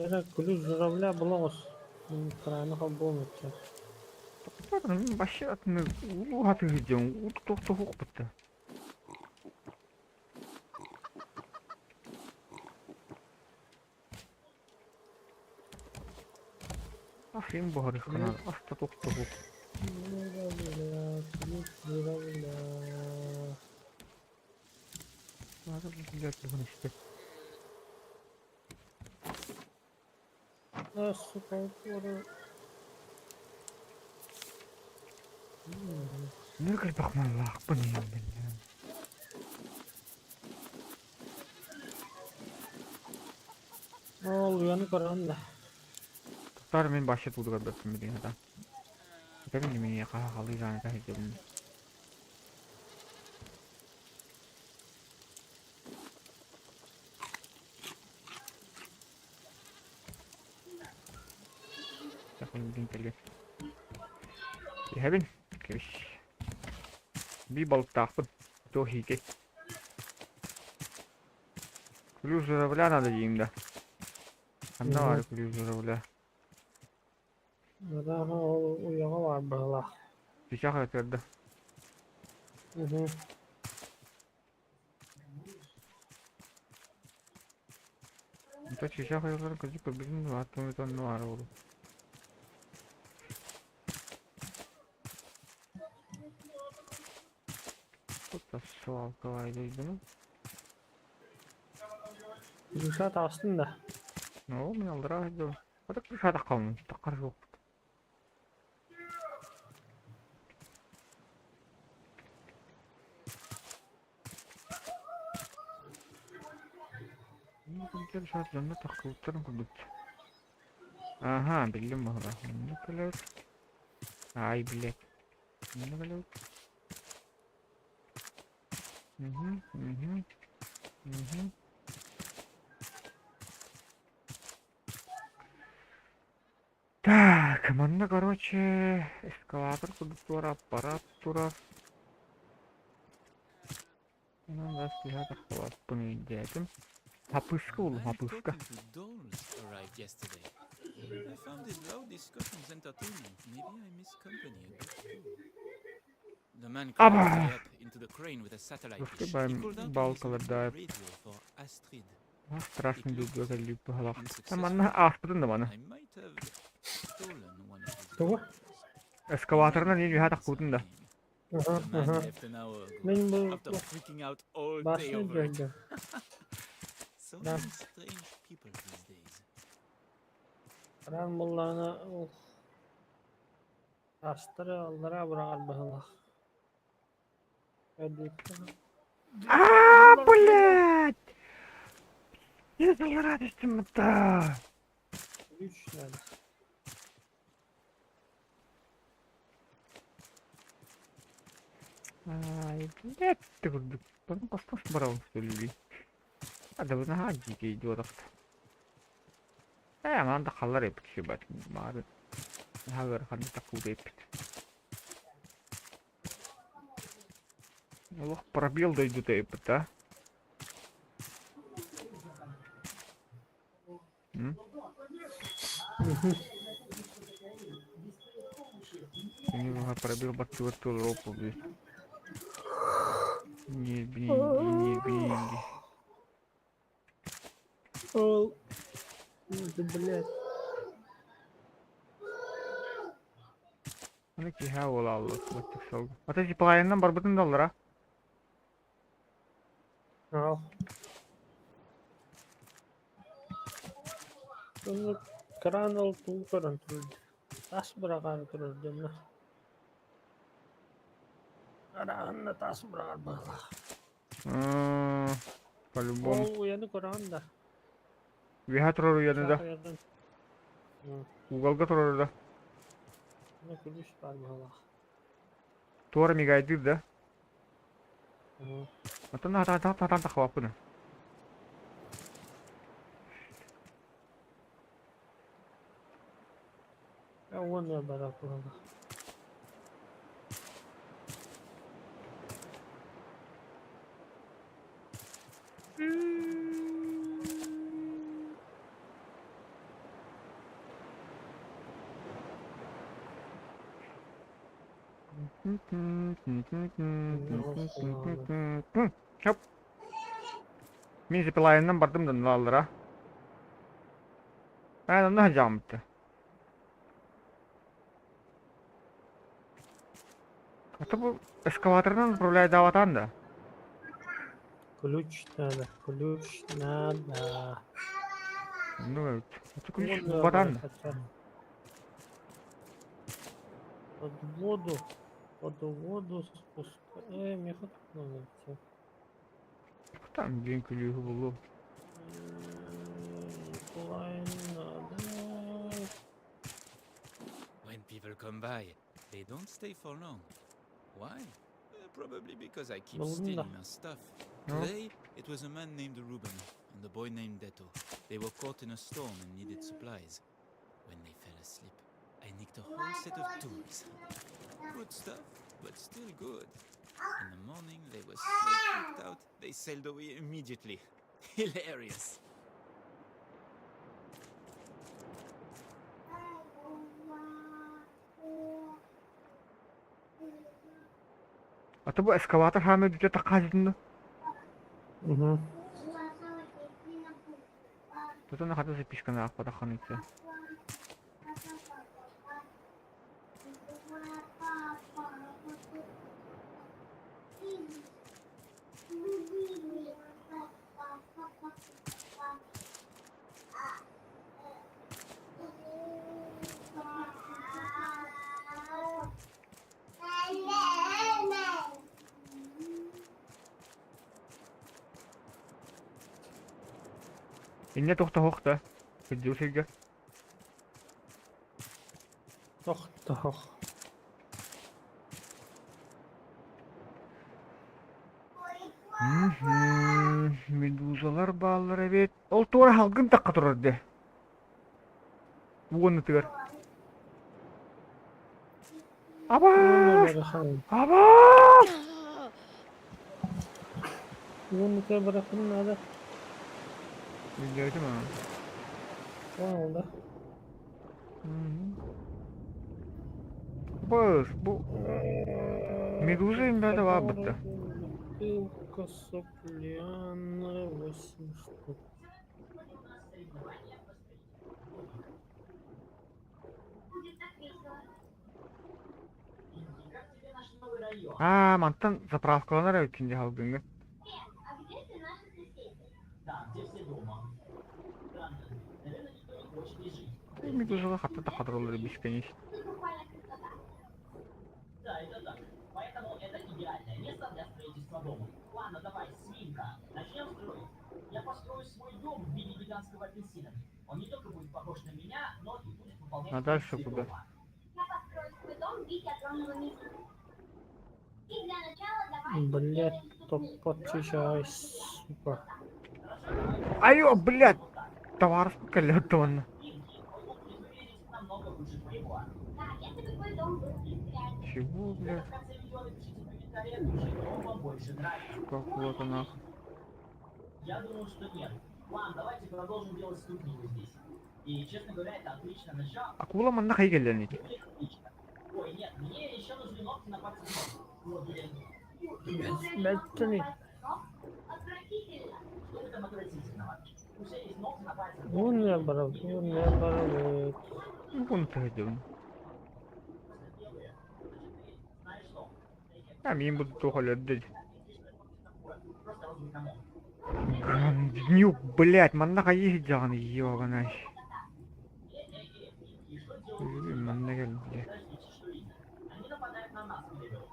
Speaker 2: Эрэ күлүк журавля була оҕус. Мин краны холбуом этэ.
Speaker 1: Мин вообще атыны улуу хатыһы дьон тохтоһуохпут да. Афин буһарыххына аста тохтоһуох.
Speaker 2: Журавля, күлүк журавля. А, сука, упору.
Speaker 1: Ныр элбэх маллаахпын иһин
Speaker 2: Ол уйаны көрөн да.
Speaker 1: Тутар мин башы туудугар бөппүн билигин хата. Этэбин мин хаха халыйгааны таһыйдыбын. Иһэбин, кэбис. Бии балыктаахпын, туох иикэй. Күлүү журавля надо диим да. Ханна баар күлүү журавля?
Speaker 2: Арааһа ол уйаҕа баар быһыылаах.
Speaker 1: Чычах өтөрдө. Это чычах ойолорун кырдьык көрбүтүм дуо, аттым онно баара буолуо. Тут свалка дойдуну.
Speaker 2: Душа таҕыстын да.
Speaker 1: Ну, мин алдыра сылдьабын. Ата крышата қалмын, таққар жоқ. Дьонно тахсыбыттарын курдук. Аха, биллим баһыла. Манна кэлэр. Ай, блядь. Манна кэлэр. Угу, угу, угу. Так, манна, короче, эскалатор курдук туора аппарат турар. Онон да сыыһа тахсыбаппын өйдөөтүм. Хапыска
Speaker 5: A
Speaker 1: буллум,
Speaker 5: man
Speaker 1: хапыска.
Speaker 5: talking to dolls arrived yesterday. I found his loud discussions entertaining. Maybe I miss company a bit too. The man climbed
Speaker 1: Аба!
Speaker 5: high up into the crane with a satellite
Speaker 1: Слушай,
Speaker 5: dish. He
Speaker 1: баем
Speaker 5: called out on his
Speaker 1: балкалар да
Speaker 5: radio for Astrid.
Speaker 1: страшный видео кэллип быһалаах.
Speaker 5: Unsuccessful.
Speaker 1: Манна ааспытын да маны.
Speaker 5: I might have stolen one of his
Speaker 2: Тугу?
Speaker 5: dolls.
Speaker 1: Эскалаторынан иин үһэ тахпытын да.
Speaker 2: Аха,
Speaker 5: The man
Speaker 2: аха.
Speaker 5: left an hour ago
Speaker 2: Мин бу
Speaker 5: after freaking out all day
Speaker 2: башня
Speaker 5: over it.
Speaker 2: дьойдо.
Speaker 5: So
Speaker 2: Да.
Speaker 5: many strange people these days.
Speaker 2: Ран буллаҕына ол астары аллараа быраҕар быһыылаах.
Speaker 1: А, блядь! Я радостью да.
Speaker 2: Үч надо.
Speaker 1: Ай, блядь, ты курдук. Потом костос барабын сөйлей. А да наһаа дьиикэй идиотахт. Ээ, манан да халлар эпит шибат. Маары. Наһаа ыараханнык таккуута эппит. Олох пробел дойдута эппит, а? М? Кини пробел баттыгар туолар бии. Не бинги, не бинги.
Speaker 2: Ол ты, блядь.
Speaker 1: Аны киһэ уола алла баттык салга. Ата зиплайнынан барбытын да аллара.
Speaker 2: Ал. Онно кран ол туу көрөн турар. Тас быраҕаары турар дьонно. Араанна тас быраҕар быһыылаах.
Speaker 1: По-любому.
Speaker 2: Ол уйаны көрөҕүн да.
Speaker 1: Үөһэ турар уйаны да.
Speaker 2: Саахайардан.
Speaker 1: Угалга турар да.
Speaker 2: Онно күлүүс баар быһыылаах.
Speaker 1: Туора мигайдыыр да. Оттон хатаан хатаан таххабаппын.
Speaker 2: Уонна барар быһыылаах.
Speaker 1: Хоп. Мин зиплайнынан бардым да аллара. Мен онно сылдьаҕым А бу эскалаторынан управляйдаабатаан да?
Speaker 2: Ключ надо, ключ надо.
Speaker 1: Ну, это ключ булбатаан да?
Speaker 2: Под воду, под воду спускай. Меха тут надо найти.
Speaker 1: Там диэн күлүүһү булуо.
Speaker 2: Лайн надо.
Speaker 5: When people come by, they don't stay for long. Why? Probably because I keep
Speaker 2: Ну, да.
Speaker 5: stealing their stuff.
Speaker 1: Ну.
Speaker 5: Today, it was a man named Ruben and a boy named Detto. They were caught in a storm and needed supplies. When they fell asleep, I nicked a whole set of tools. Good stuff, but still good. In the morning, they were so freaked out, they sailed away immediately. Hilarious.
Speaker 1: А то бу эскалатор хаамыы бүтэ таххаатытын да?
Speaker 2: Угу.
Speaker 1: Тутан хата записканы аахпатахханыйса. Инньэ туохта да? Сылдьыбыт сиргэ.
Speaker 2: Тохтох.
Speaker 1: Медузалар бааллар эбит. Ол туора халгын тахха турар дии. Уоннутугар. Абаас! Абаас!
Speaker 2: Уоннутугар барахын надо.
Speaker 1: Билбэтим аны.
Speaker 2: Понял, да?
Speaker 1: Быс, бу медуза имбэдэ баар бытта.
Speaker 2: Бутылка сопляна 8 штук.
Speaker 1: Аа, мантан заправкаланар эбиккин дии халгыҥҥын. Медузалар хатта да хатыраллар бискэнис. А дальше куда?
Speaker 2: Блять, подчищай, сука.
Speaker 1: Айо, блядь! Товаров кэллэ уонна. Чего, блядь? Какого-то нахуй.
Speaker 6: Я думаю, что нет. Ладно, давайте продолжим делать ступни здесь. И, честно говоря, это отличное начало.
Speaker 1: Акула манна хайы кэллэний?
Speaker 6: Отлично. Ой, нет, мне еще нужны ногти на пальцах ног. Вот, блин.
Speaker 2: Бэттини.
Speaker 6: Что в этом отвратительного? У всех есть ногти на пальцах ног.
Speaker 2: Уонна барабыт, уонна барабыт.
Speaker 1: Вон ты
Speaker 6: Белые. Значит, ты знаешь что?
Speaker 1: А мин буду туох өлөрдө.
Speaker 6: Просто розовый комок.
Speaker 1: Ганднюк, блядь, манна хайы сылдьаҕын ёҕанай.
Speaker 6: И что делают
Speaker 1: Манна кэл, блядь.
Speaker 6: Подождите, что именно? Они нападают на нас, Гребел.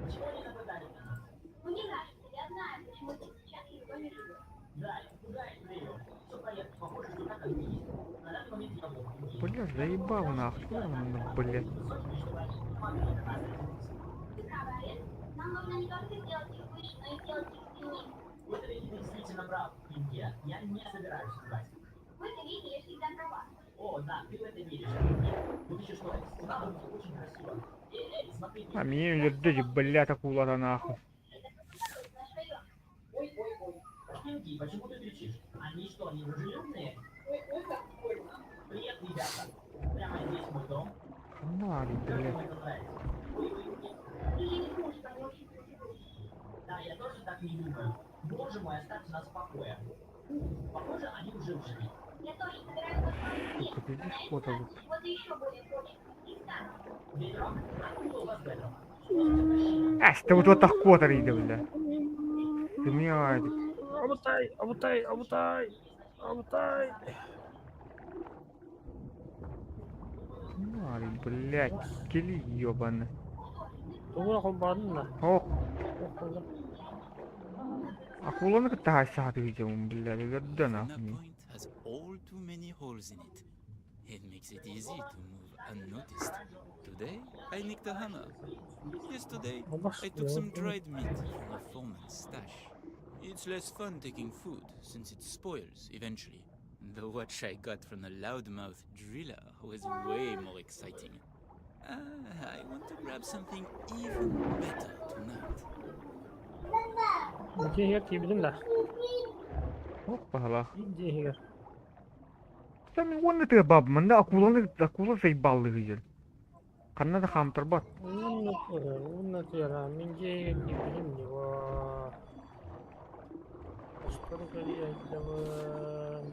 Speaker 6: Почему они нападали на нас?
Speaker 7: Мне кажется, я знаю, почему ты сейчас в доме живешь.
Speaker 6: Да, это пугает Гребел. Все в порядке, похоже, что так оно и есть. На данный момент я в
Speaker 1: Бля, заебал нахуй, что блядь.
Speaker 6: Высокими, чтобы они не могли до нас дотянуться.
Speaker 7: Ты права, Арен. Нам нужно не только сделать их выше, но и сделать их сильнее.
Speaker 6: В этом виде ты действительно прав, Инге. Я не собираюсь врать.
Speaker 7: В этом виде я всегда права.
Speaker 6: О, да, ты в это веришь, Инге. Вот еще что, стена выглядит очень красиво. Эй, эй, смотри,
Speaker 1: А мин өлөрдө, блядь, акулата нахуй.
Speaker 7: Это просто наш район.
Speaker 6: Ой, ой, ой. Инги, почему ты кричишь? Они что, не дружелюбные?
Speaker 3: Ой, ой, как больно.
Speaker 6: Привет, ребята. Прямо здесь мой дом.
Speaker 1: Ханна баарый,
Speaker 6: Как
Speaker 1: блядь?
Speaker 6: вам это нравится? Ой-ой, нет.
Speaker 7: И я не думаю, что они очень красивые.
Speaker 6: Да, я тоже так не думаю. Боже мой, оставьте нас в покое. Ух, похоже, они уже ушли.
Speaker 7: Я тоже собираюсь построить
Speaker 1: Сука,
Speaker 7: дом,
Speaker 1: пиздишь
Speaker 7: но на этот
Speaker 1: фото
Speaker 7: раз
Speaker 1: тут.
Speaker 7: чего-то еще более прочного. И старого.
Speaker 6: Бедрок? Откуда у вас бедрок? Что за чертовщина?
Speaker 1: Эс, ты вот так котор иди, бля. Ты мне
Speaker 2: Абытай, абытай, абытай, абытай.
Speaker 1: Марий, блядь, кели ебаный.
Speaker 2: Тугу холбаадын да?
Speaker 1: Ох,
Speaker 2: Туох буолла?
Speaker 1: акуланы кытта хайсааты видим, блядь, өлөрдө
Speaker 5: Fauna
Speaker 1: нахуй.
Speaker 5: Point has all too many holes in it. It makes it easy to move unnoticed. Today, I nicked a hammer. Yesterday,
Speaker 2: Албас
Speaker 5: I took some dried meat from the foreman's stash. It's less fun taking food, since it spoils eventually. The watch I got from the loudmouth driller was way more exciting. Ah, I want to grab something even better tonight.
Speaker 2: Дьиэ иһигэр тиийбитим да?
Speaker 1: Ох, баһалаах.
Speaker 2: Биир дьиэ иһигэр.
Speaker 1: Там уонна тыа баб, манна акуланы акула заебаллы видел. Ханна да хаамтарбат.
Speaker 2: Уонна турар, уонна туйара. Мин дьиэ иһигэр тиийбитим дии. Ваа. Хостору кэрийэ сылдьабын.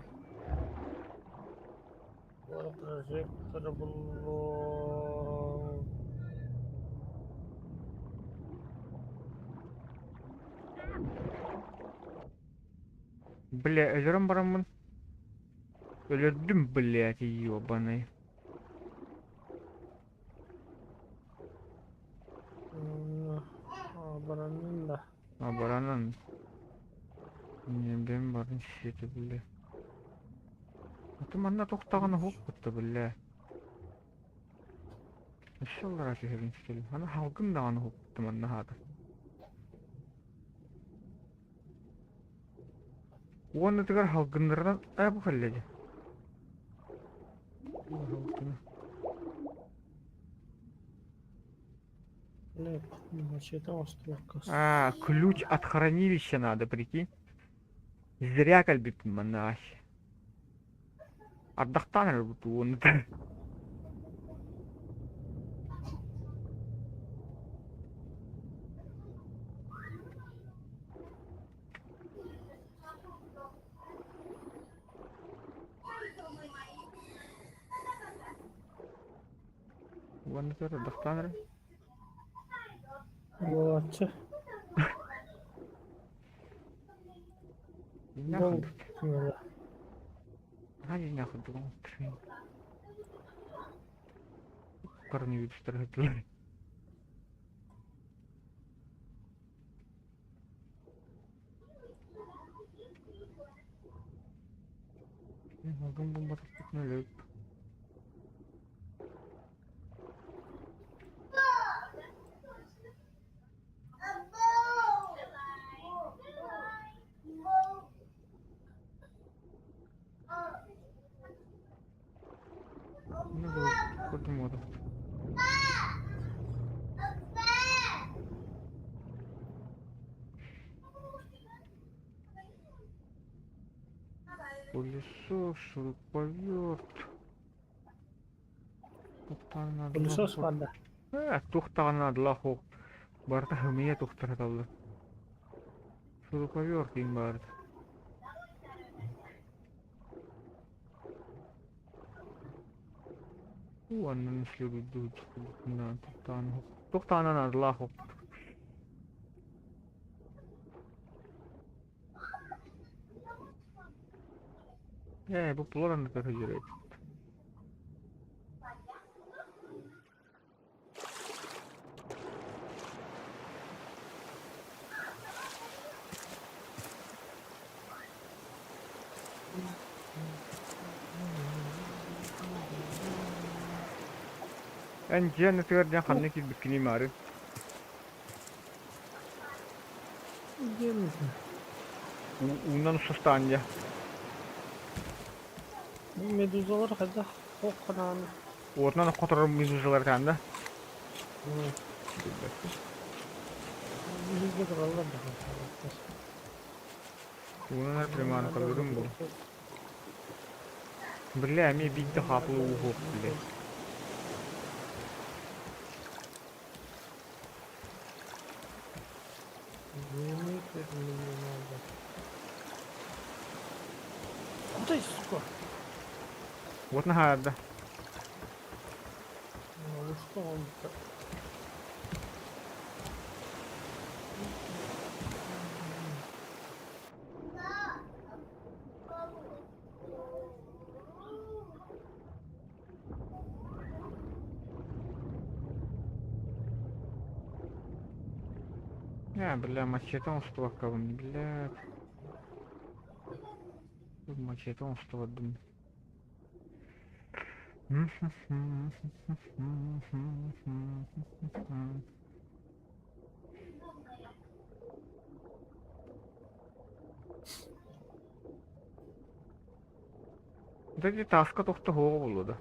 Speaker 2: Уонна прожектор буллум.
Speaker 1: Бля, өлөрөн бараммын. Өлөрдүм, блядь, ебаный.
Speaker 2: Уонна баранын да.
Speaker 1: А баранан. Не бэм барын сиэтэ, бля. А манна тохтаҕына уһук кытта, бля. Өссө аллараа түһэбин истэбин. Аны халгын даҕаны уһукту манна хаата. Уоннатыгар халгыннарынан аа бу кэллэ дии. Халгына. А, ключ от хранилища надо, прикинь. Зря кэлбиппин манна аш. Ардахтаан эрэ уонна Уонна ардахтаан эрэ.
Speaker 2: Буолааччы.
Speaker 1: Нахуй.
Speaker 2: Был
Speaker 1: Хани нахуй Коронавирус тарҕатылар. Алгын бомбатахпытына өлөп. Ну, көрдүм уота. Пылесос, шуруповерт. Тухтаҕына
Speaker 2: Пылесос баар да?
Speaker 1: Ээ, тухтаҕына адлах барыта хымыйа тухтараталлар. Шуруповерт диэн баар. Уонна следует тухтаҕына адлах Ээ, бу плораны көрө Эн дьиэн ытыгар диэн ханна киирбиккиний маары?
Speaker 2: Диэн
Speaker 1: Уунан устастаан дьэ.
Speaker 2: Медузалар хайдах туох ханааны
Speaker 1: Уотунан хоторор медузалар да?
Speaker 2: Биһиги тураллар да.
Speaker 1: Уунан приманкалырым бу. Бля, эмиэ биирдэ хаапыла ууһуох, бля.
Speaker 2: Миллиметр мне надо. Куда, сука?
Speaker 1: Вот наһаарда.
Speaker 2: Ну что он-то?
Speaker 1: Я, бля, мачете оҥостубаккабын, блядь. Мачете оҥостубардым. Дьэ тааска тохто суоҕа буолуо да.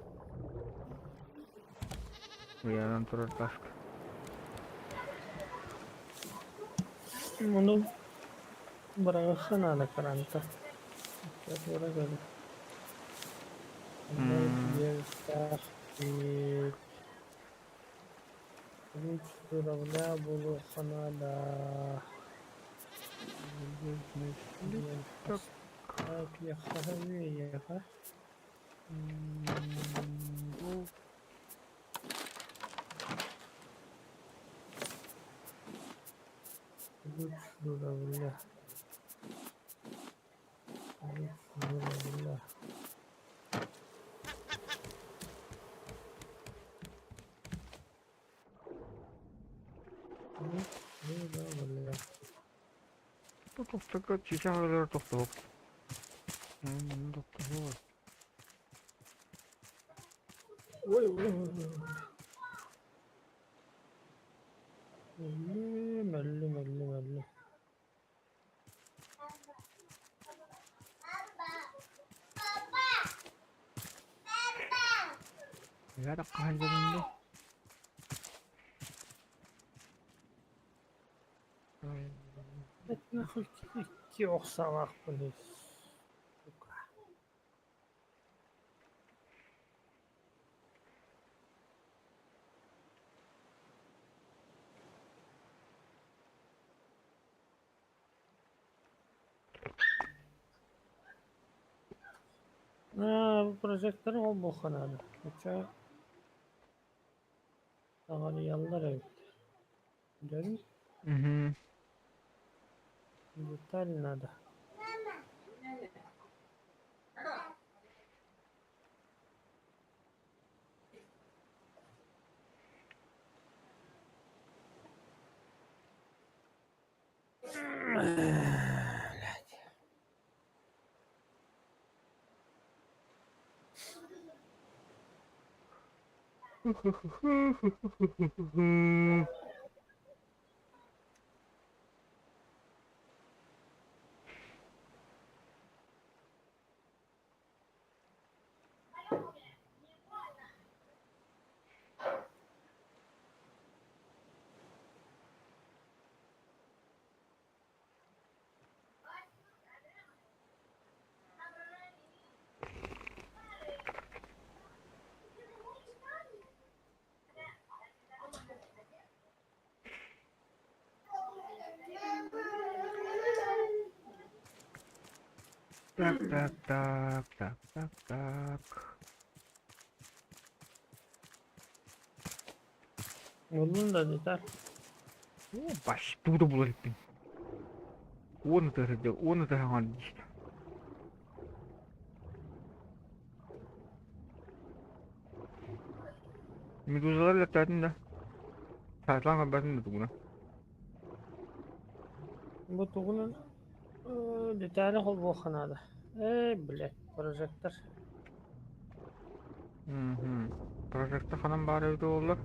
Speaker 1: Уйанан турар тааска.
Speaker 2: Ону быраҕыахха наада кыраанта. Туора кэлин. Диэхтээх Ключ журавля буолуохха наада. Диэн Эйиэхэ Ключ журавля. Ключ журавля. Ключ журавля.
Speaker 1: Бу тохтоко чычах өлөр тохтоһук. Тохтоһук.
Speaker 2: Ой, ой, ой, ой. Өллүм, өллүм, өллүм, өллүм.
Speaker 1: Яра хаһан дьонунду?
Speaker 2: Нахуй икки ох саалаахпын сука. Аа, бу прожектор холбуохха наада. Оччо таҕарыйаллар эбит. Дьон деталь надо. Блядь.
Speaker 1: Так, так, так, так, так, так.
Speaker 2: Буллун да деталь.
Speaker 1: Оо, баш, тугу да булар эбиппин. Уон ытыһы уон ытыһы оҥор дии. Медузалар лэптээтин да? Саатылаан көрбөтүн да тугуна.
Speaker 2: Бу тугунан детали холбуохха наада. Ээ, блядь, прожектор.
Speaker 1: Мгм. Прожектор ханан баар эбитэ буолла?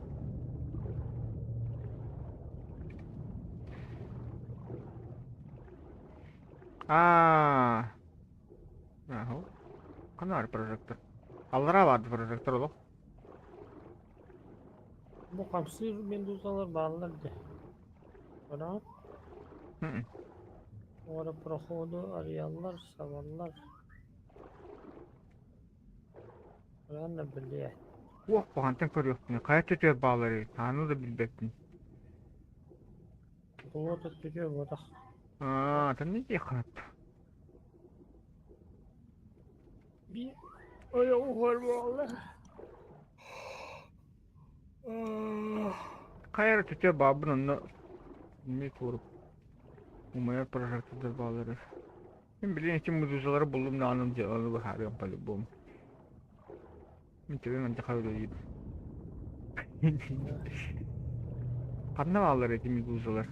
Speaker 1: Аа. Аһо. Ханна баар прожектор? Аллараа баар прожектор олох.
Speaker 2: Бу хамсыыр медузалар бааллар дии. Көрөҕүн?
Speaker 1: Мм.
Speaker 2: Ора проходу арыйаллар, сабаллар. Ладно, блядь.
Speaker 1: Уох, хантан көрүөхпүнүй? Хайа төтүөр баалларый? Аны да билбэппин.
Speaker 2: Вот өттүгэр буотах.
Speaker 1: Аа, тэнни диэххэ
Speaker 2: Биир ойоҕу буолла.
Speaker 1: Хайа эрэ түтэ баабын онно эмиэ туорук умайар прожектордар бааллар. Мин билигин ити медузалары буллум даҕаны дьыаланы быһаарыам по-любому. Мин төбөм антиха үлэлиир. Ханна бааллар ити медузалар?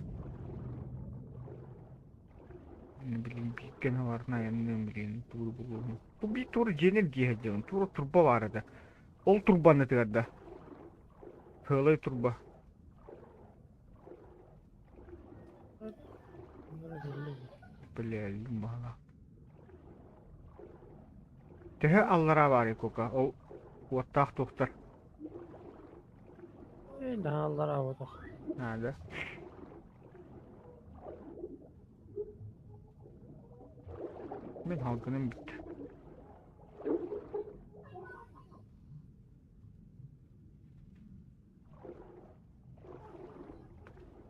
Speaker 1: Билигин бииргэ барытын айанныам билигин тугу булуом. Бу биир туора дьиэни эргийэ сылдьабын. Туора турба баар этэ. Ол турбанытыгар да. Сыалай турба. Бля, баҕалаах. Төһө аллараа баарый кука? Ол уоттаах туохтар?
Speaker 2: Э, да аллараа буотах.
Speaker 1: Наада. Мин халгыным бүттэ.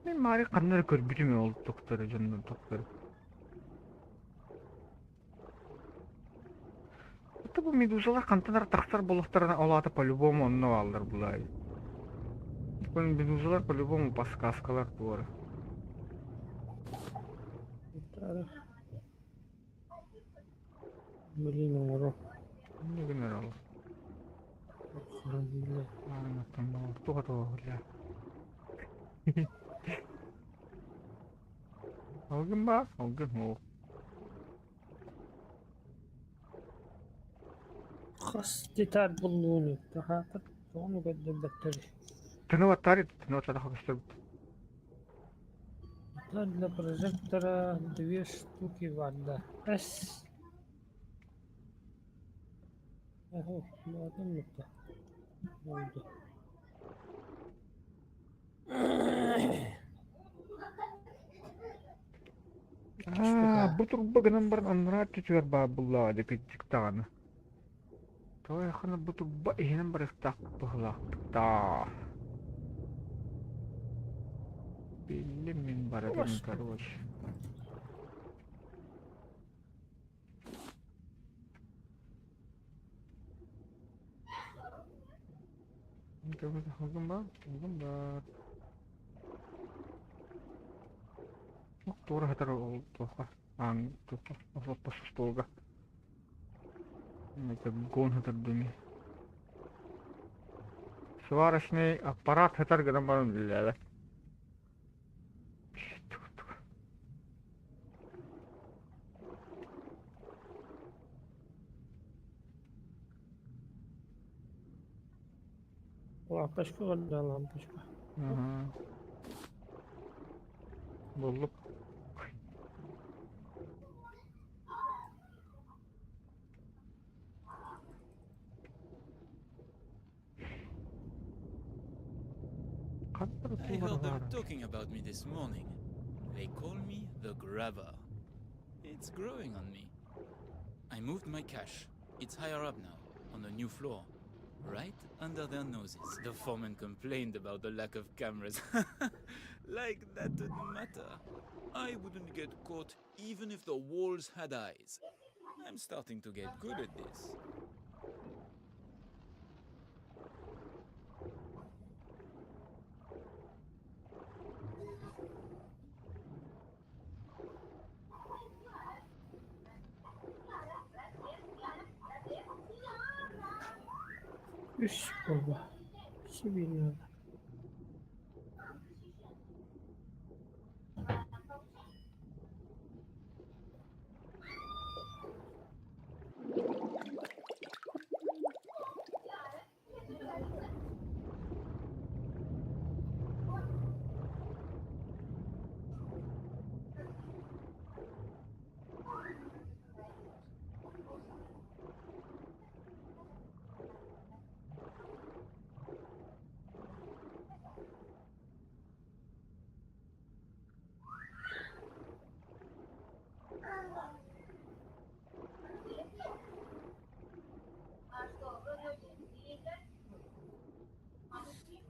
Speaker 1: Мин маары ханна эрэ көрбүтүм ээ ол тохтору дьоннор тохтору. Это бу медузалар хантан эрэ тахсар буоллахтарына ол аата по-любому онно бааллар булаайы. Медузалар по-любому подсказкалар туора.
Speaker 2: Блин, оҥоро.
Speaker 1: Инньэ гынар ол.
Speaker 2: Бля.
Speaker 1: Туох бля. Алгын баар, алгын ол.
Speaker 2: Хас деталь буллууну хаатар тоҕону көрдөрбөттөр.
Speaker 1: Тыныбаттаар тыныбаттаах көстөр.
Speaker 2: Деталь для прожектора две штуки ванда. С. Ого, ну Oldu.
Speaker 1: Аа, бу турба гынан баран анараа өттүтүгэр баар буоллаҕа дии кырдьык даҕаны. Тоҕо эрэ бу турба иһинэн барыахтаах быһыылаахтаа. Биллим мин барытын короче. Халгын баар, халгын баар. Туора сытар ол туохха, аан туохха, олоппос остуолга. Это гон сытар дуу Сварочный аппарат сытар гынан баран үлэлээбэт.
Speaker 2: Лампочка да лампочка.
Speaker 1: Ага. Буллук.
Speaker 5: I heard them talking about me this morning. They call me the Grabber. It's growing on me. I moved my cache. It's higher up now, on a new floor. Right under their noses. The foreman complained about the lack of cameras. Like that would matter. I wouldn't get caught even if the walls had eyes. I'm starting to get good at this.
Speaker 2: Үс буолла. Сибиир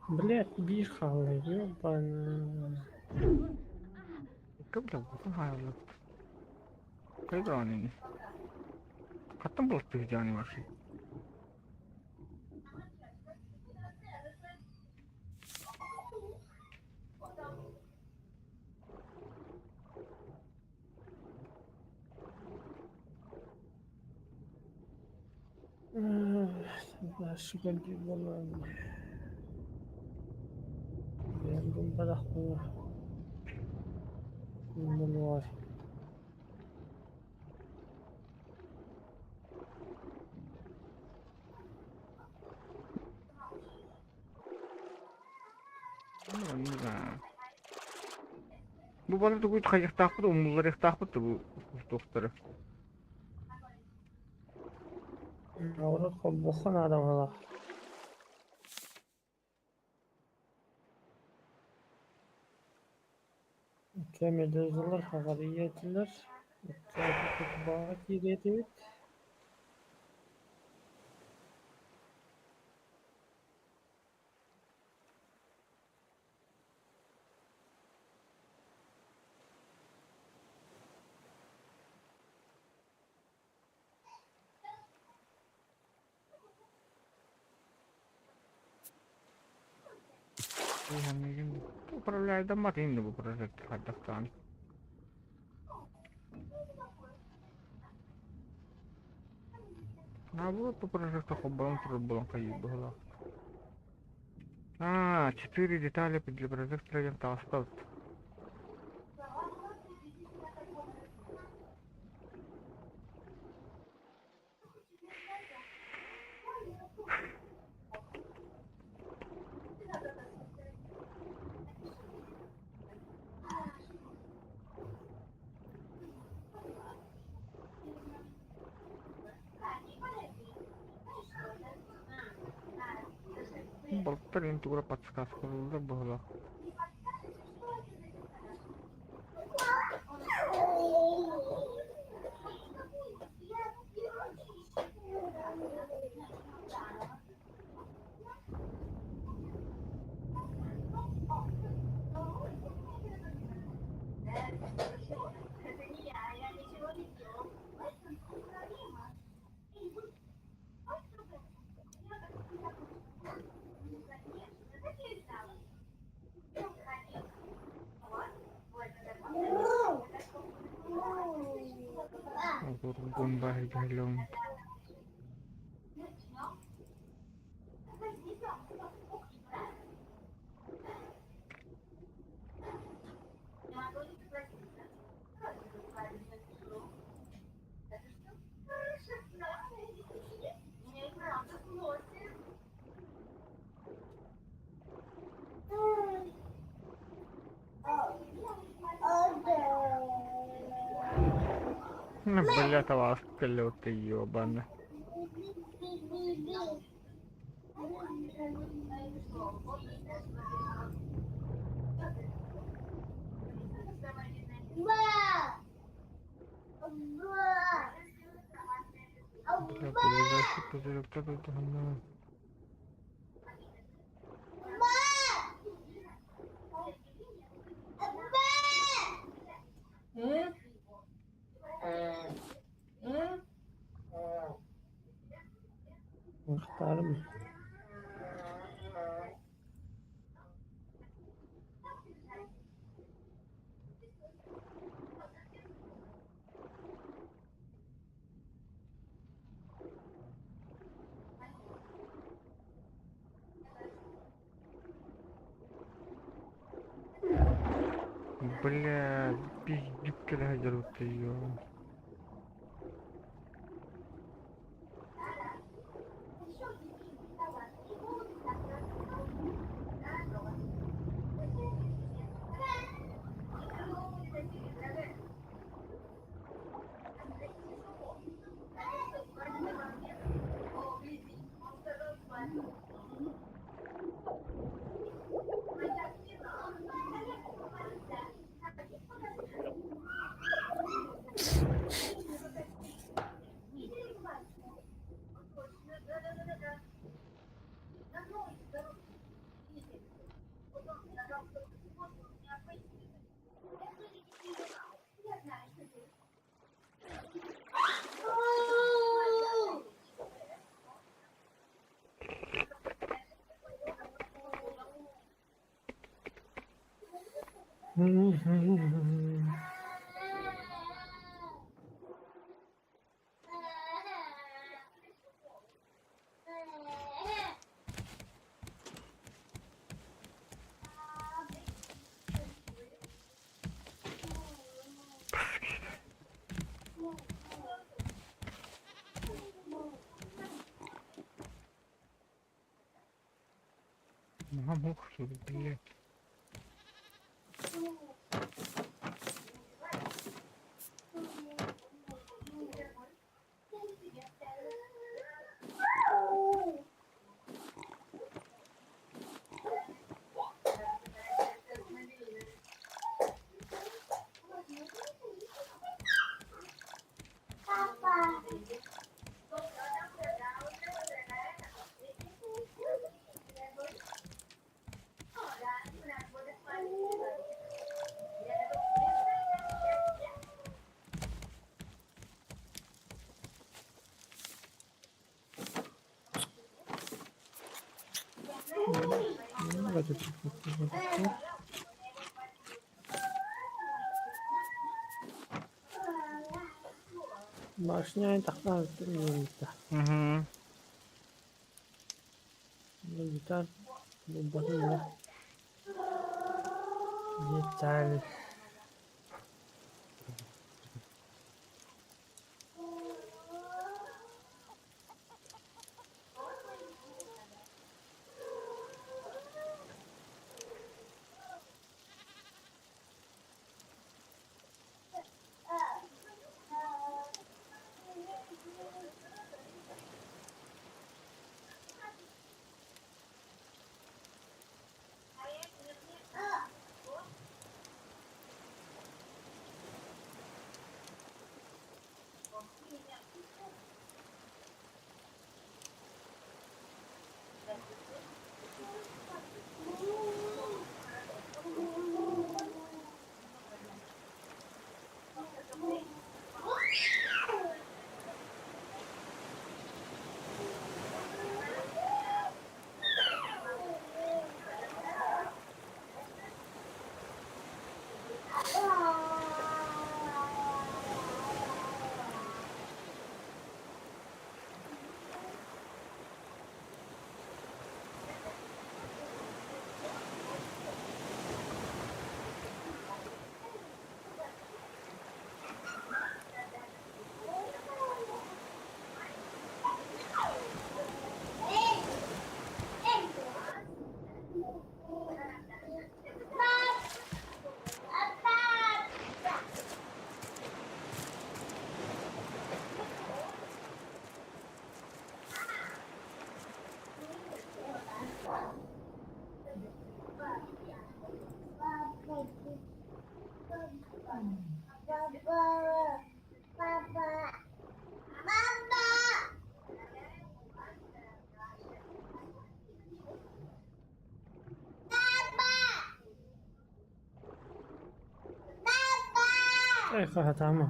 Speaker 2: Блядь, биир хаалла, ёбана.
Speaker 1: Бля, уотун хаайыллыбыт. Хайдаҕын ини? Хаттан булаттыы дьааны вообще?
Speaker 2: Сука буолан бэйэм булбатахпына булуор.
Speaker 1: Бу бары тугу хайыахтаахпыт, умулларыахтаахпыт да бу туохтары.
Speaker 2: Урут холбуохха наада быһыылаах. Икки медузалар хаҕарыйа этилэр, икки киириэ этибит.
Speaker 1: Управляйдаммат инде бу прожектор хайдахтаан. Наоборот, по прожектор холбоон турар буолан хайыы быһыылаах. А, четыре детали для прожектора диэн таҕыстабыт. Балыктар иһин тугу эрэ подсказкалыыллар быһыылаах. Баһыйдаллым. Бля, таваска ты ебаный. Бля, ближайший пузырек говно.
Speaker 2: Махтарым.
Speaker 1: Бля, пиздюк ты ё. Мама, что, блядь.
Speaker 2: Башня тахсан
Speaker 1: Угу.
Speaker 2: Деталь. Деталь. Эй, хаһатаама.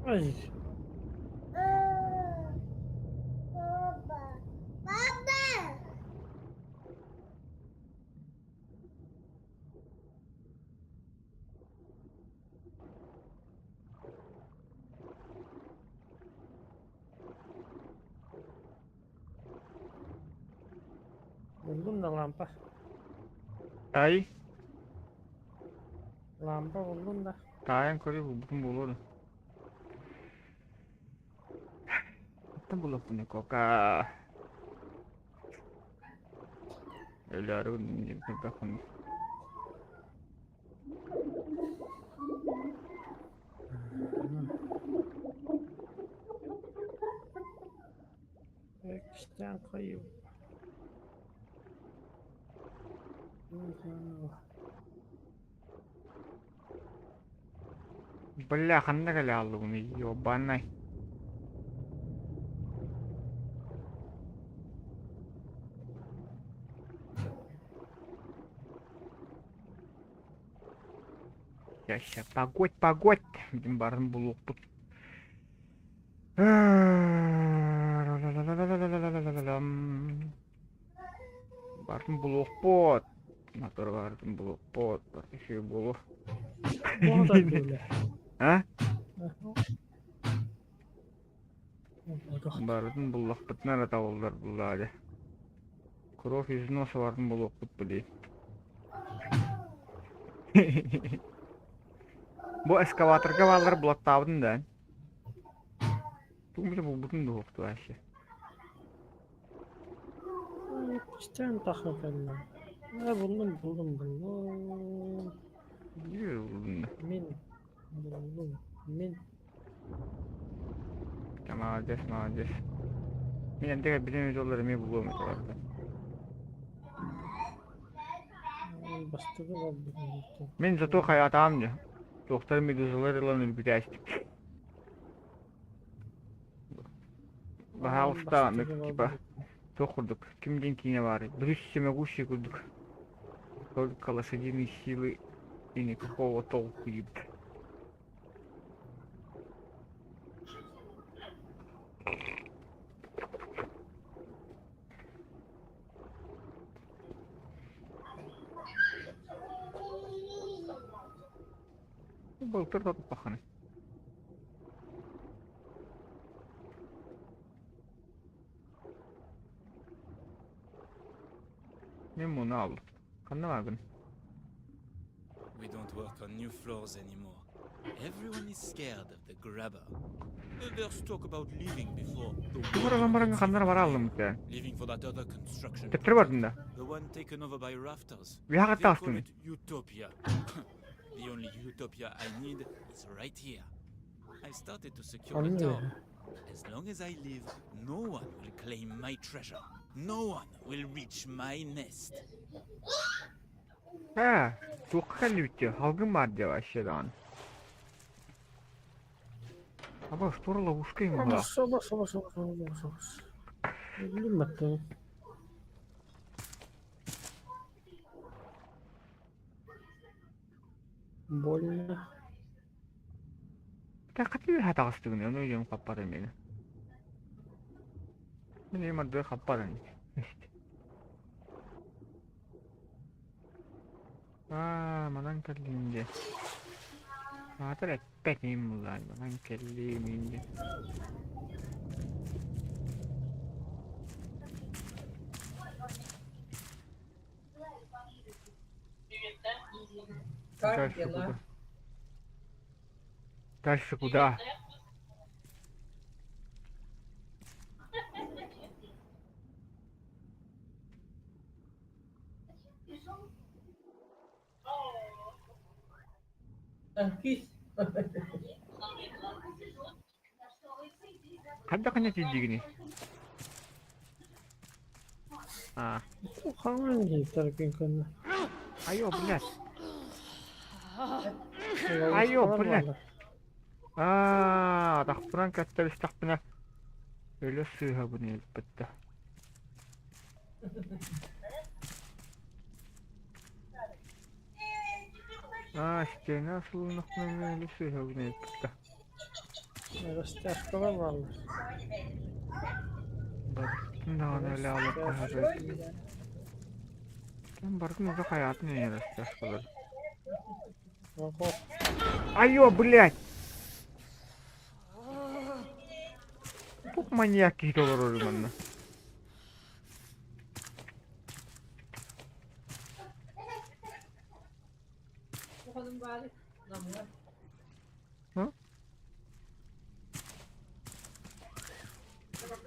Speaker 2: Ай. Буллум да лампа.
Speaker 1: Тай.
Speaker 2: Лампа буллум да.
Speaker 1: Таайан көрүү булбутум буолуо да. Хантан булуохпунуй кока. Өлөөрү гынным.
Speaker 2: Иккистээн хайыы
Speaker 1: Бля, ханна кэлэ хааллыбыный, ёбанай. Ща, ща, погодь, погодь, Бүтүн барын булуохпут. Барын булуохпут. Мотор барын булуохпут. Барыта үчүгэй буолуо. А? Барытын буллахпытына эрэ табыллар буллаа дьэ. Кровь из носа барын булуохпут билии. Бу эскаваторга бааллар булаттаабытын да. Тугу булбутун дуһуохту вообще.
Speaker 2: Иккистээн тахса кэллэ. Ээ буллум буллум буллум. Мин буллум мин.
Speaker 1: Молодец, молодец. Мин энтигэ билин видеолар эмиэ булуом этэ барда.
Speaker 2: Бастакы барбытым.
Speaker 1: Мин зато хайатаам дьэ. Туохтар медузалар ылан өлбүтээстик. Баһаалыста типа туох курдук ким диэн киинэ баарый Брюс всемогущий курдук только лошадиные силы и никакого толку еб Былтыр тотуппаххыный. Мин муну аллым. Ханна бааргын?
Speaker 5: We don't work on new floors anymore. Everyone is scared of the grabber. There's talk about leaving before the
Speaker 1: Тугу баран ханнара бара аллым этэ.
Speaker 5: Leaving for that other construction.
Speaker 1: Төттөрү бардын да.
Speaker 5: The one taken over by rafters.
Speaker 1: Үһэ
Speaker 5: They
Speaker 1: хатта
Speaker 5: call
Speaker 1: астын.
Speaker 5: it utopia. The only utopia I need is right here. I started to secure the tower. As long as I live, no one will claim my treasure. No one will reach my nest.
Speaker 1: Ээ, туохха кэллибит Халгын баар диэ вообще даҕаны. Аба, штора ловушка им была.
Speaker 2: Собас, собас, собас, собас, собас. Билбэттим. Больно.
Speaker 1: Та хаты үһэ таҕыстыгын, ону өйүөм хаппатым мені. Мин өйүм ардыгар хаппатым. Аа, манан кэллим дии. Аатар эппэт иим буллаан, манан кэллим дии.
Speaker 3: Как
Speaker 1: Дальше
Speaker 3: дела?
Speaker 1: куда? Дальше куда?
Speaker 3: Кис.
Speaker 1: Хайдах хайа тиийдигиний? Аа.
Speaker 2: Хаҥан диэбиттэр кэннэ.
Speaker 1: Айо, блядь. Айо, блядь. Аа, атахпынан кэттэлистэхпинэ өлө сыыһабын илпиттэ. Аа, стена сылынахпына өлө сыыһабын илпиттэ.
Speaker 2: Растяжкалар бааллар.
Speaker 1: Барытын даҕаны өлө аалыахха сөп. Барытын уже хайаатын иһин растяжкалар. Айо, блядь! Туох маньяк киһитэ олорор манна?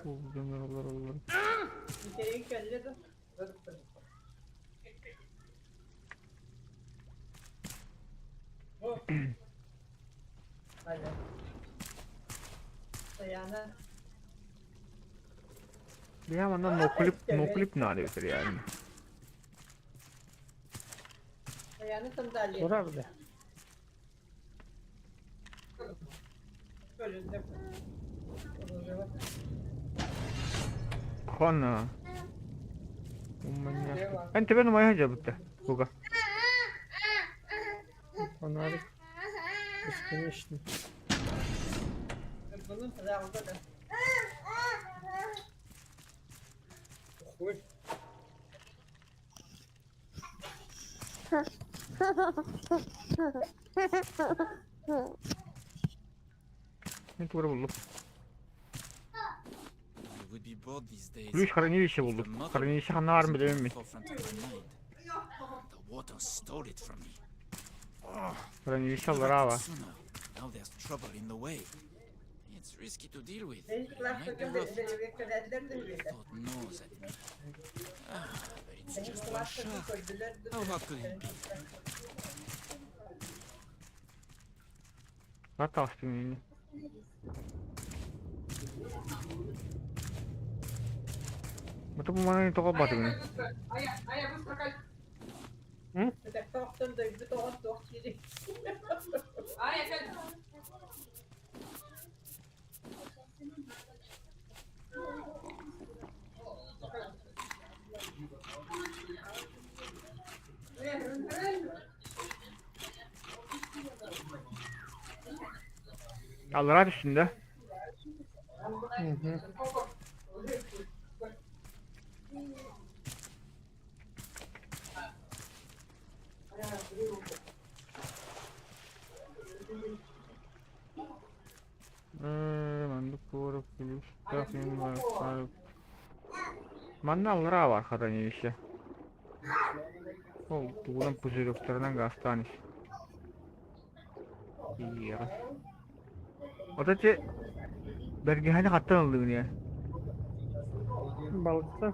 Speaker 1: Олороллор. Бэйэм манна ноклип ноклип наада эбит реально.
Speaker 2: Турар да.
Speaker 1: Хана. У меня... Эн тебе на сылдьабыт Буга.
Speaker 2: Фонарик. Бесконечный.
Speaker 1: Мин туора буллум.
Speaker 5: I would be bored these days.
Speaker 1: Ключ хранилище
Speaker 5: if the
Speaker 1: булдум.
Speaker 5: mother
Speaker 1: Хранилище ханна баарын
Speaker 5: wasn't at
Speaker 1: билэбин
Speaker 5: the
Speaker 1: мин.
Speaker 5: forefront of my mind. The water stole it from me. Oh,
Speaker 1: Хранилище
Speaker 5: should have
Speaker 1: аллараа
Speaker 5: acted
Speaker 1: баар.
Speaker 5: sooner. Now there's trouble in the way. It's risky to deal with, but it might be worth it. Thought knows at me. Ah, but it's just one shark. How hard could it be?
Speaker 1: Хата ини. Бу манан тоҕо баатыгын?
Speaker 2: М?
Speaker 1: Аллараа түстүн да?
Speaker 2: Угу.
Speaker 1: Маннык куорат ключтаах Манна аллараа баар хранилище. Ол тугунан пузырёктарынан гаастаан ис. Иэҕэ. Ото ити бэргэһэни хаттан ыллыгын ийэ?
Speaker 2: Балыкта.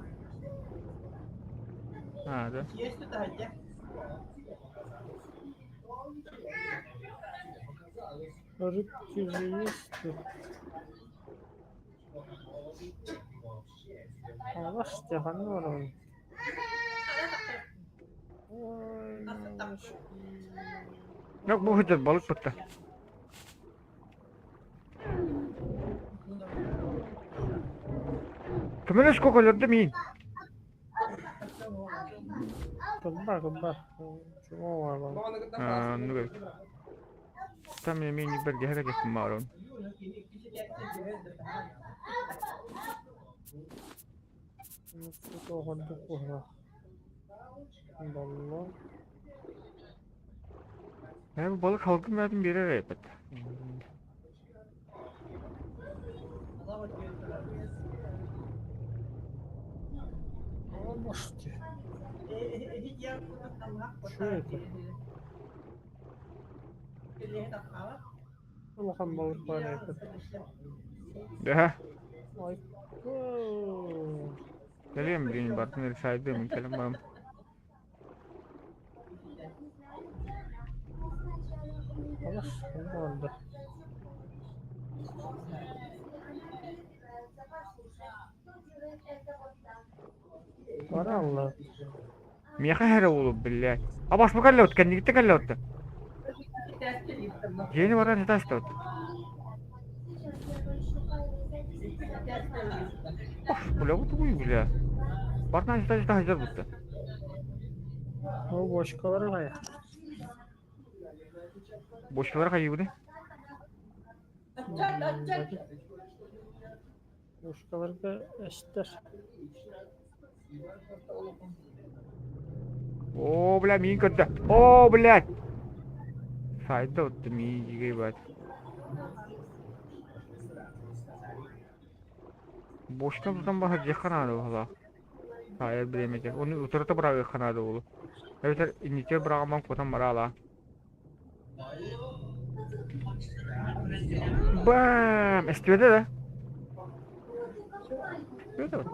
Speaker 1: Аа да.
Speaker 2: Рыбки же есть тут. Алаш ханна барабын? Ой,
Speaker 1: Yok бу сылдьар балык бытта. Көмөлөс коколорду миин.
Speaker 2: Кылба, кылба. Чума бар.
Speaker 1: Аа, оннук эбит. Там эмиэ бэргэһэ кэтиэхпин баҕарабын.
Speaker 2: Оҕордук куһаҕан. Баллон.
Speaker 1: Ээ, бу балык халгын бэйэтин биэрэр эбит.
Speaker 2: О, можете. Что это? Улахан балык баар эбит.
Speaker 1: Дэһэ.
Speaker 2: Ой.
Speaker 1: Кэлиэм билигин барытын решайдыам кэлэн баран.
Speaker 2: Алаш, барда. Бара алла.
Speaker 1: Миэхэ эрэ уолу, блядь. А башма кэллэ кэннигиттэн кэллэ отто. Дьиэни баран сытаста от. Баш, бля, вот уй, бля. Барытын сыта сыта сылдьар бутта.
Speaker 2: О, бочкалары хайа.
Speaker 1: Бочкалары хайыыбыный?
Speaker 2: Бочкаларга эстер.
Speaker 1: О, бля, миин көрдө. О, блядь. Сайда отто миин дьигэ бать. Бочка тутан баһа дьиэххэ наада баһылаах. Таайар бириэмэтэ. Ону утарыта быраҕыахха наада буолуо. Эбэтэр иннитигэр быраҕаммын куотан бараалаа. Бам! Эстибэтэ да? Эстибэтэ вот.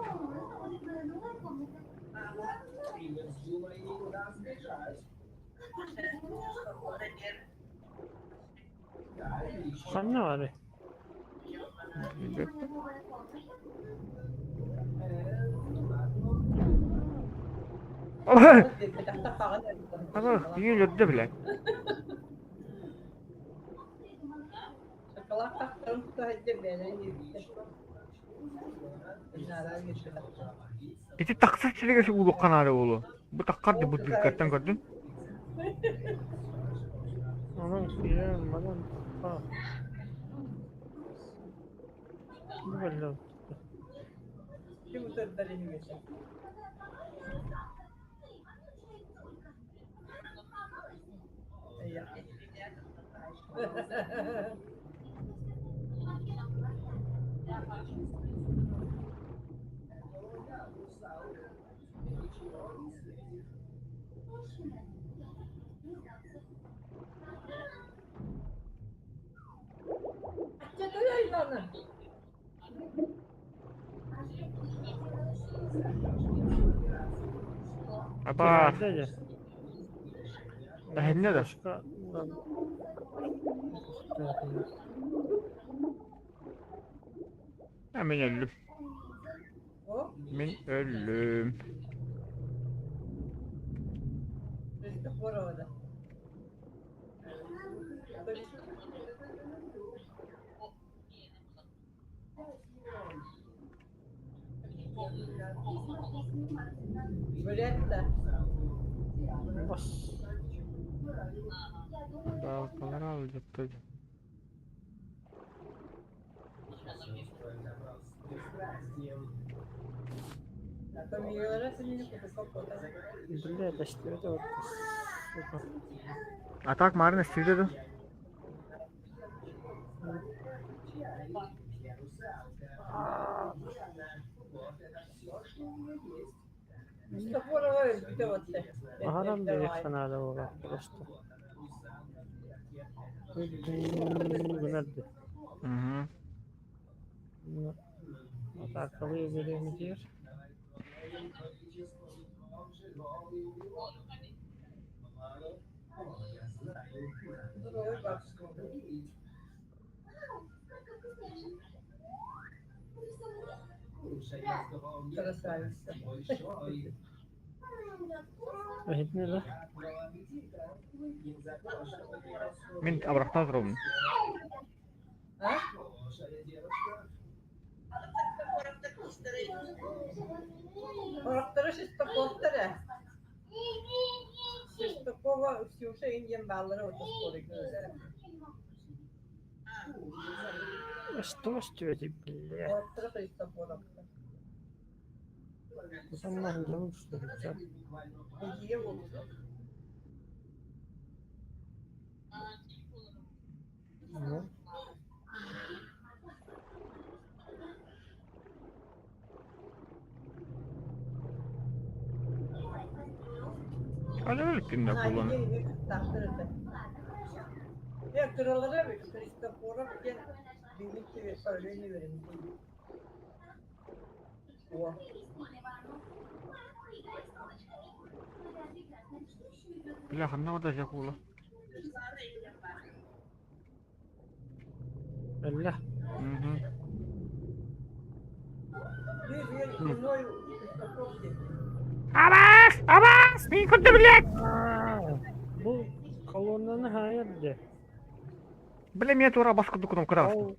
Speaker 2: Ханна баарый?
Speaker 1: Билбэппин. Абы, киһи өлөрдө, блядь. Ити тахсар сиригэр уулуохха наада буолуо. Бу таххар да бутылкаттан көрдүн.
Speaker 2: Онон киирэн баран Бу
Speaker 1: Аба, эһиннэ да. А мин өллүм. Мин өллүм. Баалкалары алдьатта.
Speaker 2: Бля, да что это вот, сука.
Speaker 1: А так маарын эстибитэ дуо?
Speaker 2: Аһаран биэриэххэ наада буолар просто. Гынар дии.
Speaker 1: Мгм.
Speaker 2: Атаакалыы бириэмэтигэр. Иһитинэ да?
Speaker 1: Мин абырахтан турабын.
Speaker 2: Что ж ты, блядь? Сама зовут, что ли, чё? Ну.
Speaker 1: Аны өлүктүн да буолан. Бля, ханна да куула.
Speaker 2: Бля.
Speaker 1: Мгм. Абаас! Абаас! Мин көрдө, блядь!
Speaker 2: Бу колоннаны хайар де.
Speaker 1: Бля, меня тура бас курдук кутум кыра.
Speaker 2: Ол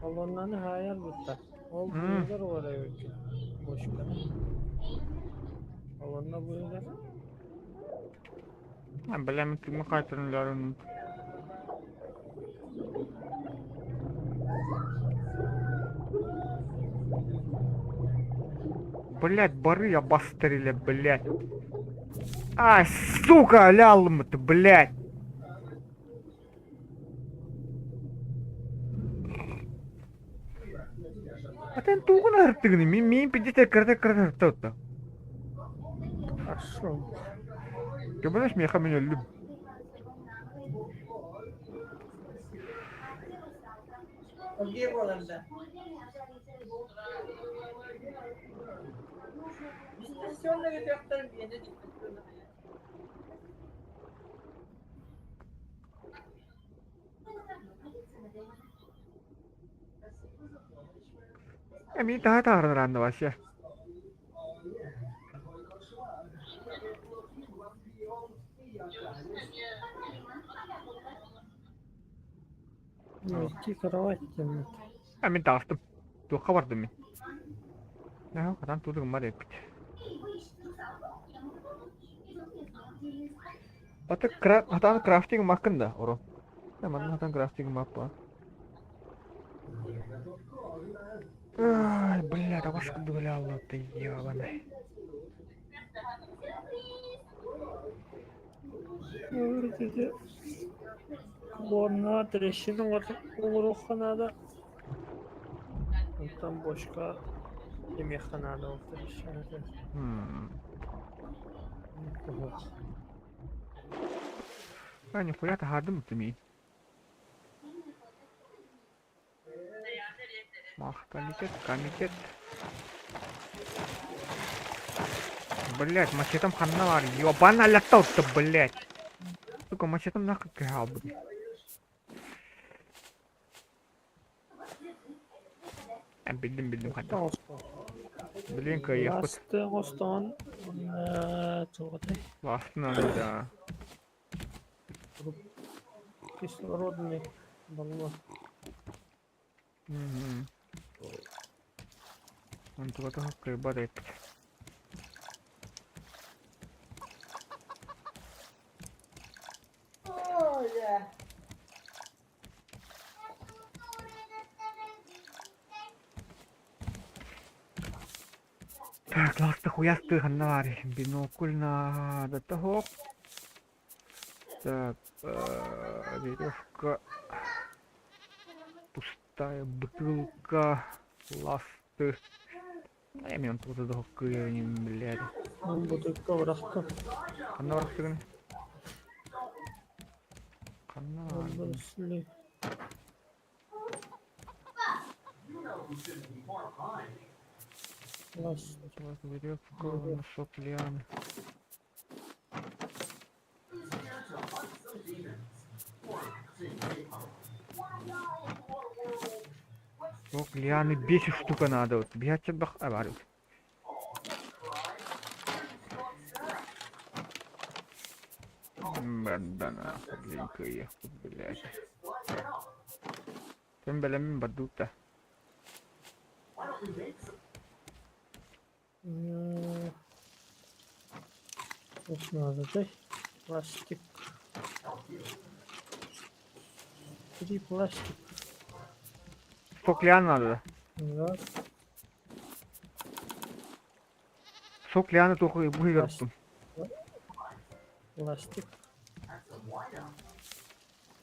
Speaker 2: колоннаны хайар бутта. Ол быыгар олорор бочка. Колонна быыгар.
Speaker 1: Бля, мин кимҥэ хаайтарыннарым. Блядь, бары я бастырили, блядь. Ай, сука, лялым ты, блядь. Атын тугун аһыртыгыный? Мин миин пиздец кырата кырата аһырта
Speaker 2: Хорошо.
Speaker 1: Көмөлөс миэхэ мин өллүм. Э, мин таһа таһааран вообще.
Speaker 2: Найти кровать темнет.
Speaker 1: А мин таҕыстым. Туохха бардым мин? Ээ, хатан туу гыммат эбиппит. Аты кра хатан крафтинг маккын да, оро. Э, манна хатан крафтинг маппа. Ай, бля, табаш курдук өлө ты ебаный.
Speaker 2: Уонна трещина оҥоруохха наада. Онтон бочка эмиэххэ наада ол трещинатын.
Speaker 1: А, нихуя таһаардым тимии. Махталитет, комитет. Блять, мачетам ханна бар. Ёбана лятал-то, блять. Сука, мачетам нахуй кыһаалбыт. Биллим, биллим ханна. Блин, кыайыахпыт.
Speaker 2: Ласты оҥостон туоҕатай?
Speaker 1: Ластынан да.
Speaker 2: Кислородный баллон.
Speaker 1: Онтугата кыайбат эбит. Так, ласта хуястыы ханна баарый? Бинокль наадата суох. Так, веревка, пустая бутылка, ласты. А мен тугу да кыайын, блядь.
Speaker 2: Бутылка бырахтым.
Speaker 1: Ханна барахтыгын? Ханна?
Speaker 2: Ласт.
Speaker 1: Веревка, носок лианы. Сок лианы 5 штука надо. Вот. Бьяча бах... А, бар. Да нахуй, блин, кыйыхпыт, блядь. Кем бэлэммин бардута.
Speaker 2: Туох наадатай? Пластик. Три пластик.
Speaker 1: Сок лианы надо.
Speaker 2: Раз.
Speaker 1: Сок лианы туох быһыгар
Speaker 2: Пластик.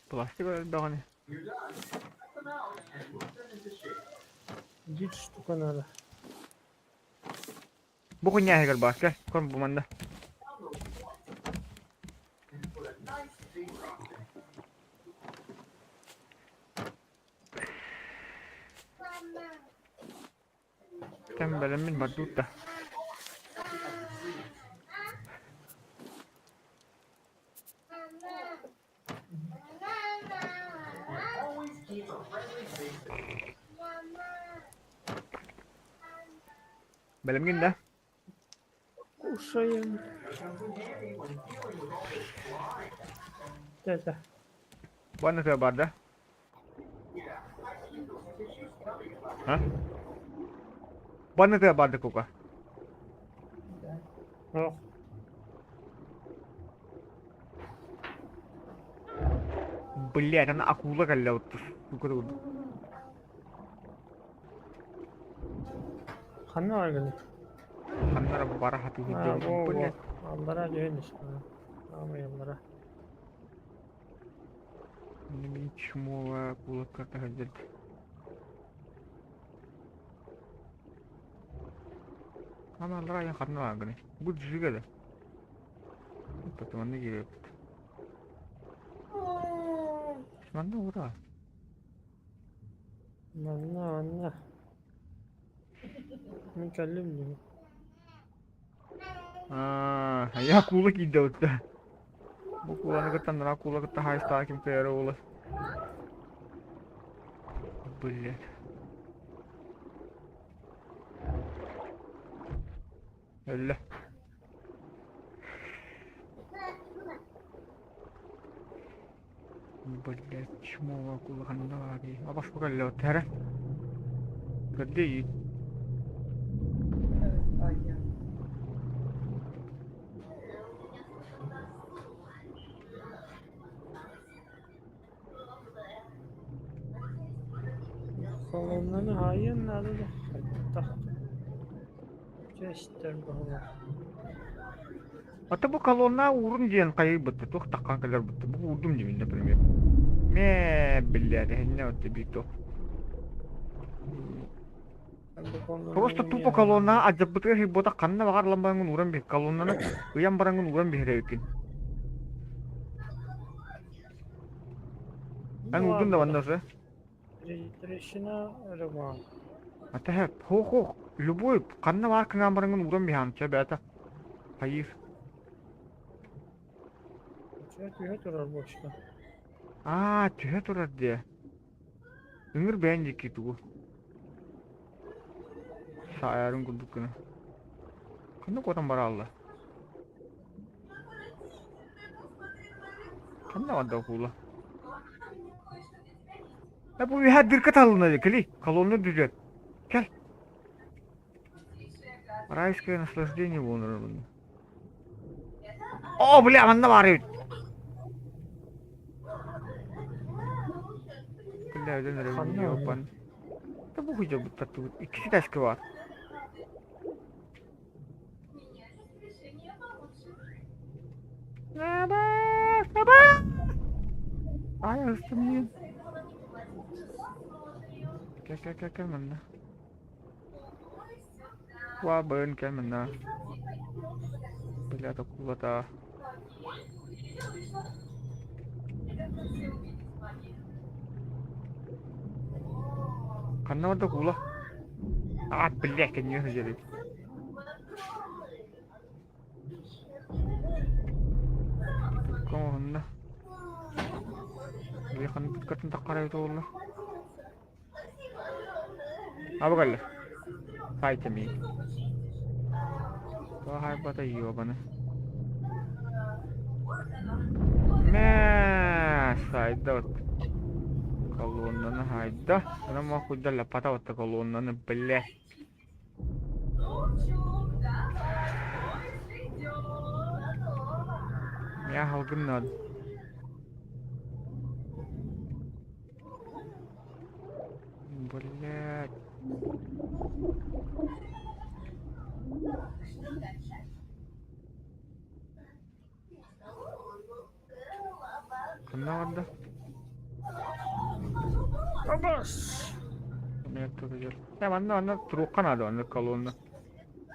Speaker 1: Пластик даҕаны.
Speaker 2: Биир штука надо.
Speaker 1: Бу хуйня баар, кэл, көр бу манна. Кэм бэлэммин бардуутта. Бэлэмҥин да?
Speaker 2: Кушаем. Это.
Speaker 1: Бу анна бар да? А? Бу анна бар да кука?
Speaker 2: Ох.
Speaker 1: Блять, она акула кэллэ вот сука курдук.
Speaker 2: Ханна аргыны?
Speaker 1: Ханна бара хаты
Speaker 2: А, во, во.
Speaker 1: блять.
Speaker 2: Аллара дьүһүн Аамай аллара.
Speaker 1: Мин чмола акула карта хаддер. Ама аллара ян ханна аргыны. Бу джига да. Потом манна кииреп. Манна ура.
Speaker 2: Манна, манна. Мин кэллим дии.
Speaker 1: А, я акула киирдэ утта. Бу куланы кытта нара акула кытта хайстаа ким кыйара уола. Блять. Өллө. Блядь, чмо улаханна баарый. Абашпа кэллэ эрэ. Көрдүй.
Speaker 2: Колоннаны хаайыан наада да хайдах дьэ истэр быһыылаах.
Speaker 1: Ата бу колонна уурун диэн хайыйбытта туох таххан кэлэр бутта бу уурдум диибин например. Мэ биллээт эһиннэ отто биир туох. Просто тупо колонна адьаппытыгар хиббота ханна баҕар ылан бараҥҥын ууран биһ колоннаны ыйан бараҥҥын ууран биһирэбиккин. Эн уурдун да манна уже.
Speaker 2: Трещина роман.
Speaker 1: Ата хэп хо-хо любой ханна баар кыҥаан бараҥҥын ууран биһаан чэ бээтэ. Хайыыр.
Speaker 2: Чэ түһэ турар бочка.
Speaker 1: Аа түһэ турар диэ. Ыҥыр бэйэн диэки тугу? Саайарын курдук гына. Ханна куотан бараалла? Ханна барда куула? Э бу үһэ дырка талына кели колонна дүзет. Кел. Райское наслаждение буолар bunun. О, бля, манна баар эбит. Бля, өлөн эрэ ёпан. Да бу хуйда буттаттыбыт. Иккиси таска бар. Ай, астым Кел, кел, кел, кел манна. Куабын кэл манна. Бля, токулата. Ханна барда куула? А, бля, кэннигэр сылдьар эбит. Оҥоһунна. Били ханнык кытын таххара эбитэ буолла. Абы кэллэ. Сайтами. Туохайбата ёбаны. Мэ сайда вот. Колоннаны хайда. Ана махуйда лапата вот колоннаны, блядь. Я халгын надо. Блядь. Ханна барда?
Speaker 2: Абас!
Speaker 1: Э, манна манна туруохха наада манна колонна.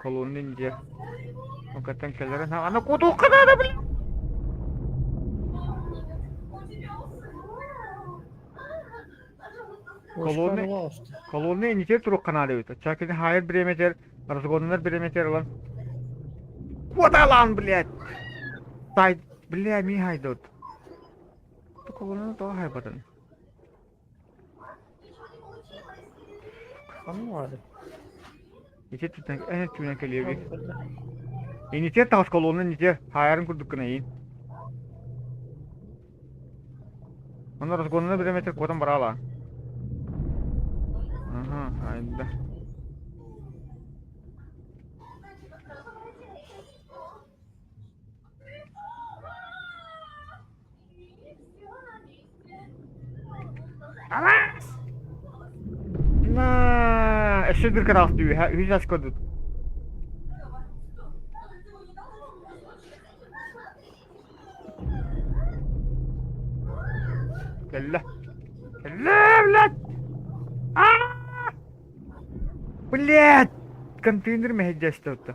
Speaker 1: Колонна индия. Окаттан кэлэрин ана кутуохха наада блин. Колонна колонна инитер туруохха наада эбит. Чакини хайыр бириэмэтигэр разгоннар бириэмэтигэр ылан Куоталаан, блядь! Тай, бля, ми хайдут. Колонна тоҕо хайбатын?
Speaker 2: Ханна
Speaker 1: Ити түнэн түнэн кэлиэби. Инитер таҕыс колонна инитер хаайарын курдук гына иин. Онно разгонна бириэмэтигэр куотан бараала. Аха, айда. На, өссө бір кыраах дүүһэ, үһүс ас көрдүт. Кэллэ. Кэллэ, блядь! Аа! Блядь! Контейнер мэһэйдээстэ отто.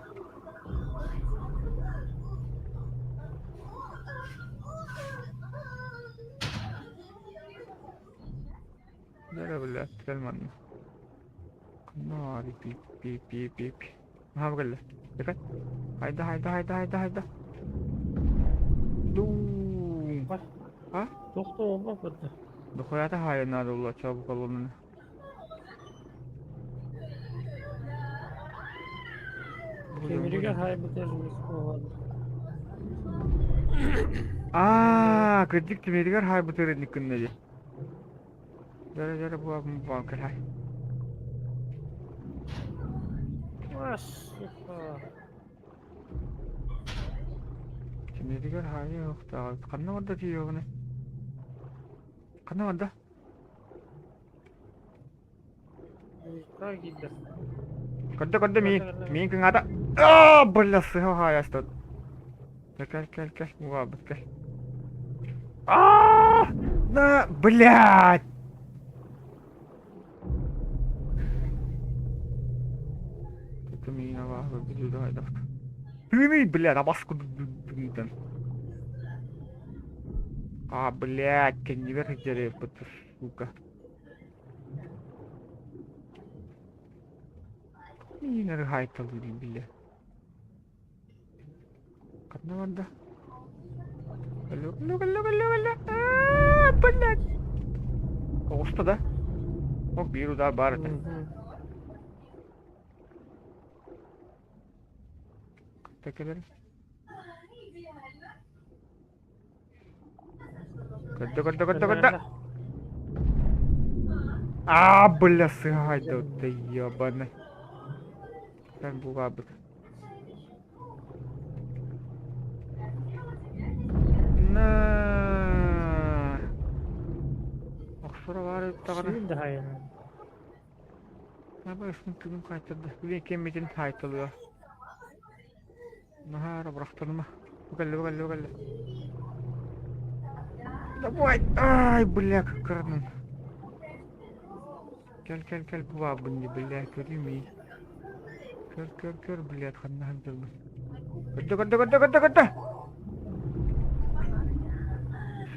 Speaker 1: Бля, бля, кэл манна. Ханна пип пип пип пип. Аха кэллэ. Эпет. Хайда, хайда, хайда, хайда, хайда. Дуу. А?
Speaker 2: Туох да буолбат да.
Speaker 1: Дохуята хаайа наада буолла чообу колоннаны.
Speaker 2: Тимиригэр хаайбытар буолан.
Speaker 1: Аа, кырдьык тимиригэр хаайбытыр инниккиннэ дии. Дьэрэ дьэрэ буолан буолан кэлэ.
Speaker 2: А, сука.
Speaker 1: Тимиригэр хаайыы уохтааҕа. Ханна барда тиийиэҕинэ? Ханна барда?
Speaker 2: Как киирдэ?
Speaker 1: Көрдө көрдө миин. Миин кыҥаата. Аа, бля, сыһа хаайастат. Кэл кэл кэл, мугаабыт кэл. Аа, на, блядь! Это миин абааһы бүдүрү хайдах. Тыыный, блядь, абас кудуттан. А, блядь, кэннибэр сылдьар сука. Миин хаайталыыр бile. Ханна барда? Алло, алло, алло, алло, алло. Аа, блядь. Оҕуста да? Ок, биир удар баар этэ. Кэлэр. Көрдө, көрдө, көрдө, көрдө. Аа, бля, сыһайда, да ебаный. Sen булаабыт. На. Охсоро баар даҕаны.
Speaker 2: Сүүн да хайын.
Speaker 1: Аба үстүн күнүм хаайтарда. Билин кэммитин хаайталыа. Наһаа эрэ бырахтарыма. Бу кэллэ, бу кэллэ, бу кэллэ. Давай! Ай, бля, кыккыранан. Кэл, кэл, кэл, бу баабын дии, бля, көрүүм Көр, көр, көр, блядь, ханна сылдьарбын. Көрдө, көрдө, көрдө, көрдө, көрдө!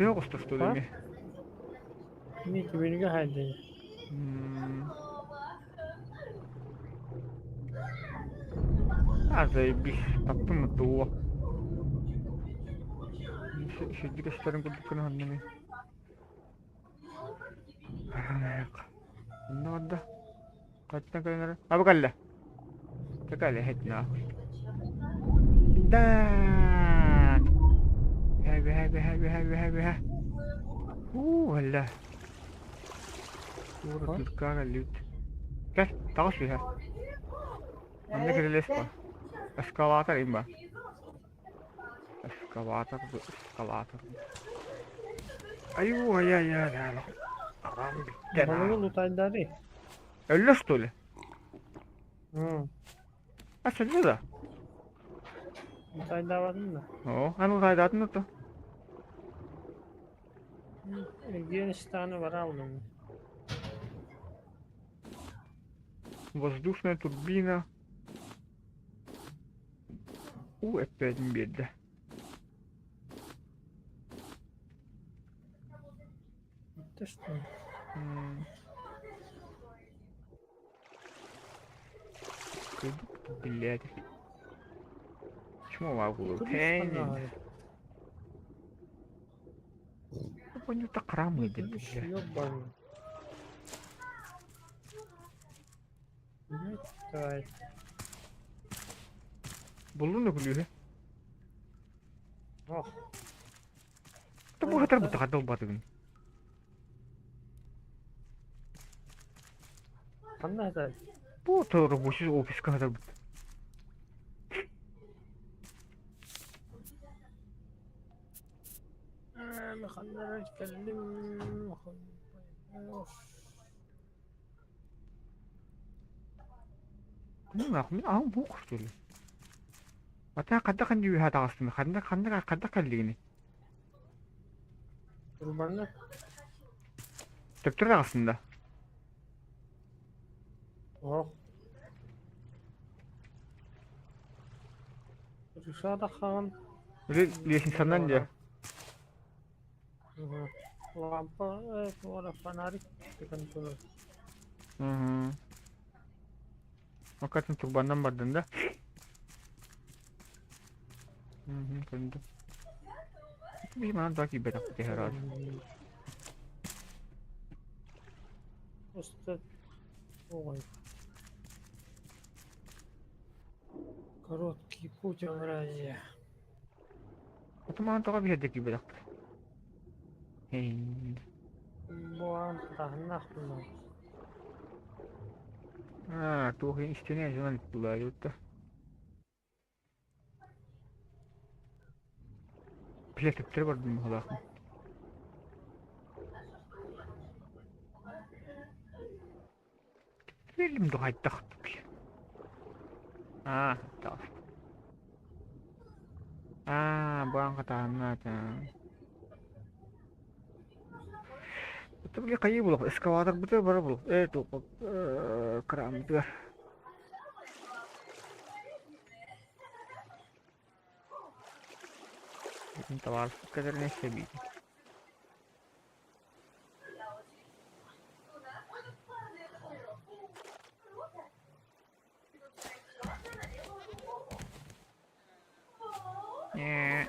Speaker 1: Суох устусту
Speaker 2: А?
Speaker 1: дemi.
Speaker 2: Мин түбүнүгэ хайдын.
Speaker 1: А, заебись, таптым туох. Сирдик эстэрин курдук гына ханныгый. Онно барда. Хаттан кэлэн А бу кэллэ. Кэллэ һэт нахуй. Да. Бэһэ бэһэ бэһэ бэһэ бэһэ бэһэ. Уу, алла. Туора тыркаа кэллибит. Кэл, таҕыс үһэ. Манна кирилиэс ба. Эскалатор им ба. Эскалатор бу, эскалатор. Аю, ай ай ай ай. Арам бүттэ.
Speaker 2: Балыгы лутайдары.
Speaker 1: Өллө что ли?
Speaker 2: М.
Speaker 1: А сөллө да?
Speaker 2: Лутайдабадын да.
Speaker 1: О, аны лутайдаатын да.
Speaker 2: Эргиэн станы бара алдым.
Speaker 1: Воздушная турбина. У, опять биэрдэ.
Speaker 2: Это что?
Speaker 1: Блядь. Почему могу? Я понял, так рамы, блядь.
Speaker 2: Ёбаный. Давай.
Speaker 1: Буллун да күлүүһэ.
Speaker 2: Ох.
Speaker 1: Бу хатар бу тахадал батыгын.
Speaker 2: Ханна это?
Speaker 1: Бу рабочий офиска хатар бут.
Speaker 2: خلينا نتكلم.
Speaker 1: Мин аһым бук что ли? Ата хадда хан дүү таҕыстым. Ханна ханна хадда каллигини.
Speaker 2: Турбанна.
Speaker 1: Төптөр таҕыстым да.
Speaker 2: Ох. Рушада хан.
Speaker 1: Лестницанан дьэ.
Speaker 2: Лампа, туора фонарик деген турар.
Speaker 1: Окатын турбандан бардын да. Көрдүм. Би манан да киирбэтэх киһи
Speaker 2: Просто ой. Короткий путь Евразия.
Speaker 1: Отумаан тоҕо биһэрдэ киирбэтэхпит?
Speaker 2: Буолан таһыннаах буоллаҕа.
Speaker 1: Аа, туох истиэнэ дьонун тулаайбыт да. Бile төптөрү бардым быһыылаах. Билим дуһайдах Аа, таҕыста. Аа, баан хатааһыннаата. Это били хайыы булуох, эскаваторбытыгар бара булуох. Ээ, туох кырааммытыгар. Табаарыспыт кэлэрин өссө эбиитин. Ээ.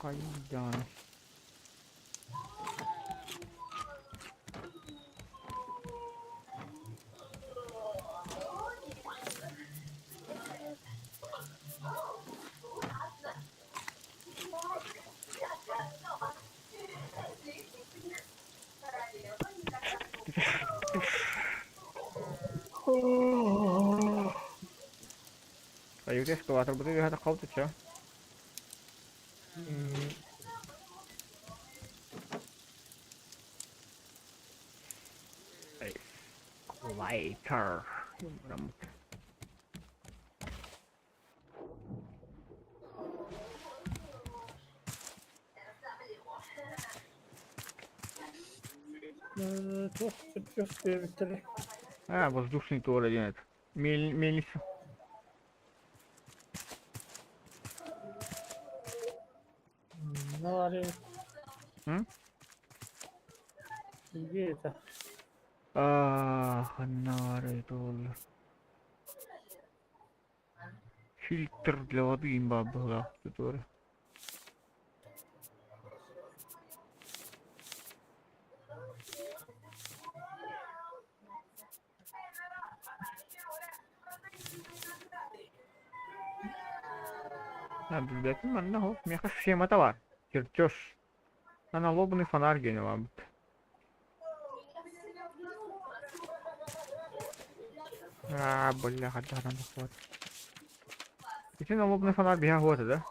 Speaker 1: Хайыы даҕаны. Айыы эскалаторбытын үөһэ таххабыт ча. Эскалатор.
Speaker 2: Туох сөптөөх диэбиттэрэ.
Speaker 1: А, воздушный туора диэн это. Мельница.
Speaker 2: Наварил.
Speaker 1: М?
Speaker 2: Где это?
Speaker 1: А, ханнары туоллар. Фильтр для воды имба была туора. А, билбэтим манна хо. Миэхэ схемата бар. Чертеж. Аналобный фонарь диэн баабыт. Аа, бля, хаддаран тахсыбат. Ити налобный фонарь биһа хуота да?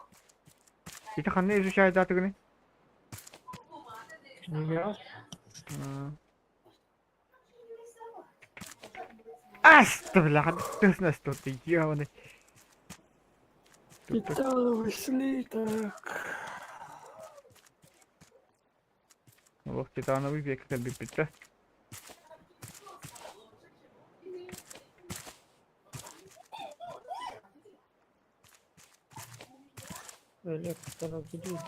Speaker 1: Ити ханна изучайдаатыгыный?
Speaker 2: Я?
Speaker 1: Ас, бля, хаддысын астуты, ёбаный.
Speaker 2: Титановый слиток.
Speaker 1: Олох титановый век кэлбиппит да.
Speaker 2: Электрогрид.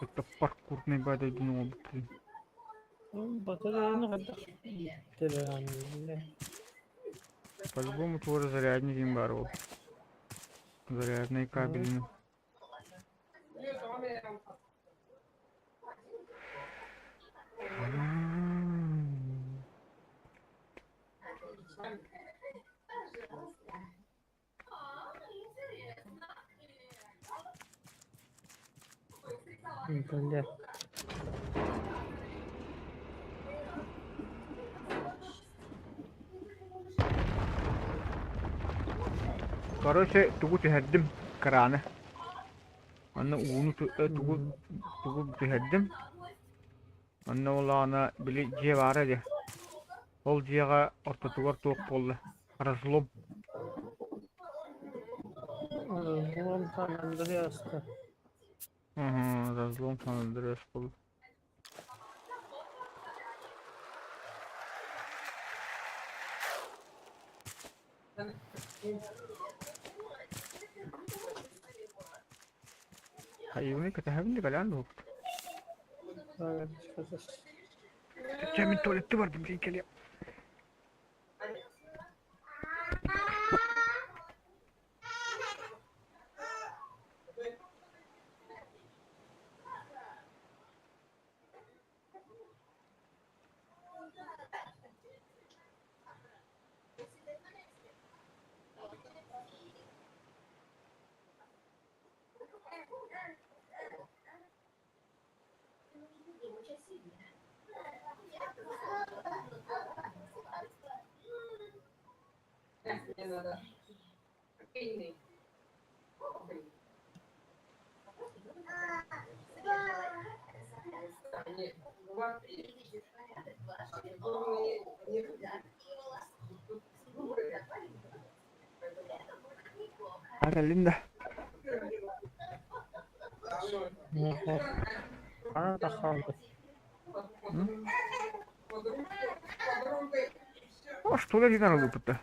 Speaker 1: Это паркурный бадай блин.
Speaker 2: Батареяны хайдах ииттэрэ
Speaker 1: По-любому тоже зарядник им бар ол. Зарядный кабель.
Speaker 2: Бля.
Speaker 1: Короче, тугу түһэрдим краны. Онно ууну тугу тугу түһэрдим. Онно улаана били дьиэ баара дии. Ол дьиэҕэ ортотугар туох буолла? Разлом.
Speaker 2: Разлом Сан Андреаста.
Speaker 1: Угу, разлом Сан-Андреас был. Хайыыны кэтэһэбин да кэлээн дуһукт. Чэ мин туалетты бардым дии кэлиэм. Кэллин да?
Speaker 2: Хана тахсалбыт.
Speaker 1: О, что ли надо выпыта?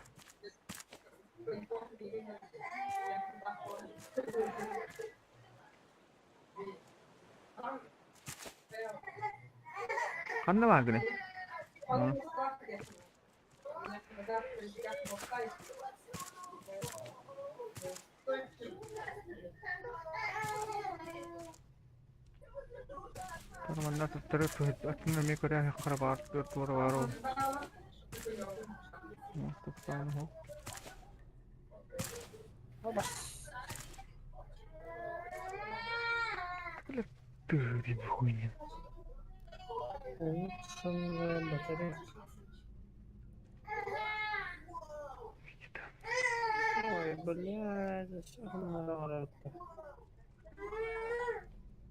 Speaker 1: Ханна бааргыный? Манна туттары атын эмиэ көрө хара баар туора баар ол. Ты хуйня.
Speaker 2: Улучшенная батарейка. Ой, блядь, зачем она это?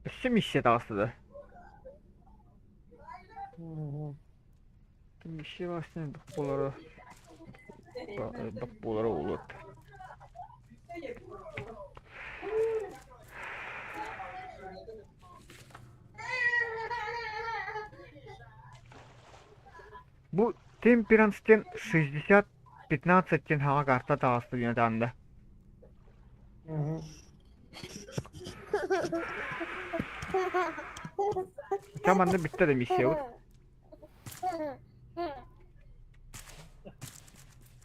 Speaker 1: Өссө миссия таҕыста да?
Speaker 2: Угу.
Speaker 1: Миссия баҕастан буолара буолара буолуот. Бу Темперанстен 60 15 тен хаҥа карта таҕыста диэн этаанда.
Speaker 2: Угу.
Speaker 1: Ча манна бүттэ да миссиябыт.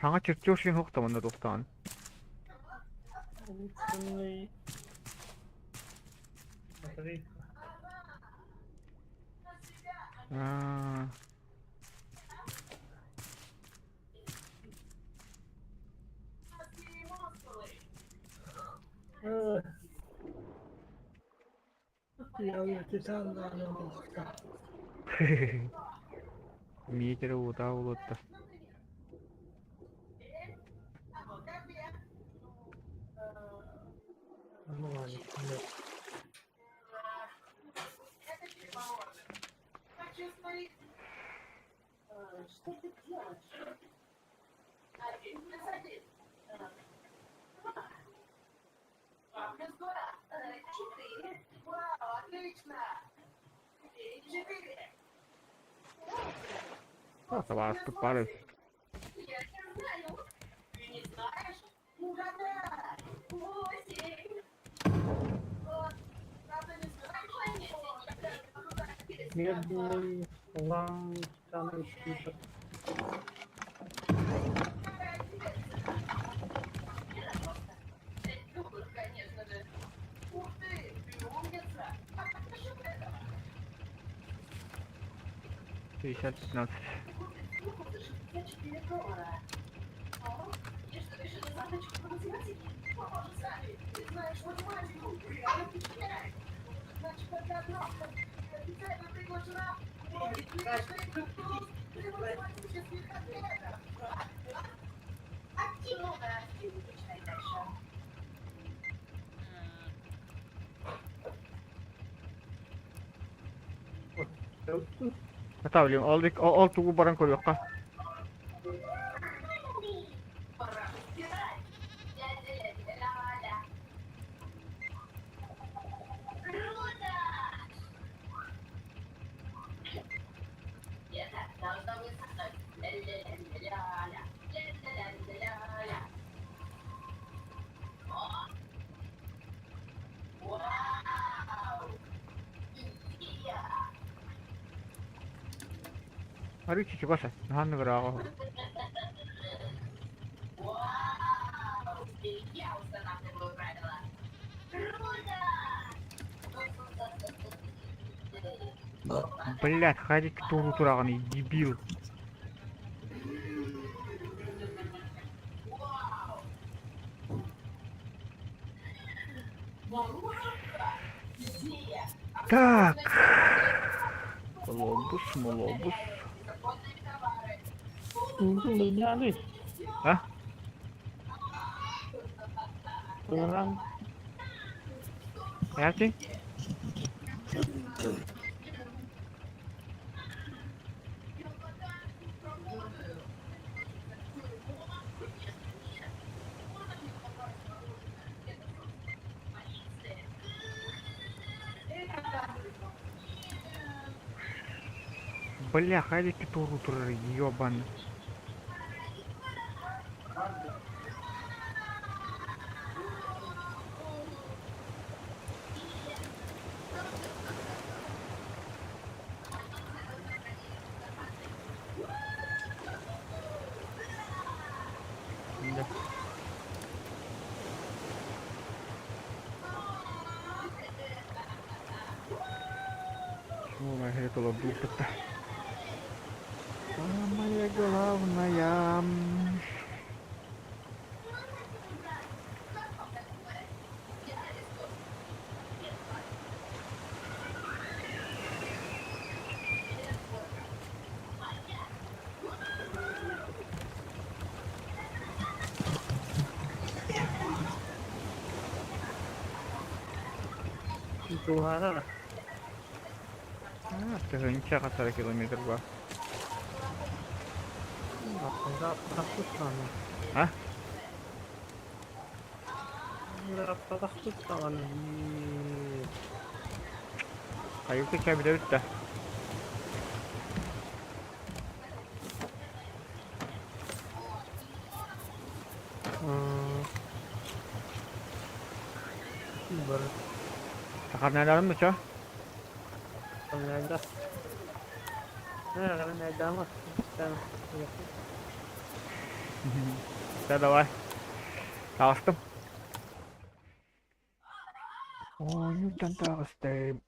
Speaker 1: Хаҥа чертеж диэн суох да манна туохтаан.
Speaker 2: Улучшенный батарейка.
Speaker 1: Аа. Миэтэрэ уотаа буолуотта. Табааспыт баар эбит.
Speaker 2: Медный хлам титановый слиток.
Speaker 1: 50 15. Наталья, ол, ол тугу баран көрүөххэ. Арыычча чугас наһаа ырааҕа Блядь, хайа туоруу тураҕыный, дебил. Так. Колобус, молобус. А?
Speaker 2: Beneran.
Speaker 1: Хайа Бля, хайа туоруу турар, ёбаный. Да. Ой, это лабута-то. Самое главное.
Speaker 2: Туһана.
Speaker 1: А, тыһыынча хасара километр бар. А?
Speaker 2: Ырааппатахпыт даҕаны
Speaker 1: Хайыты кэбилэбит да.
Speaker 2: Бар
Speaker 1: Сахарнайларын да чо?
Speaker 2: Найда. Найдама.
Speaker 1: Да, давай. Таҕыстым. Оонньууртан таҕыстым.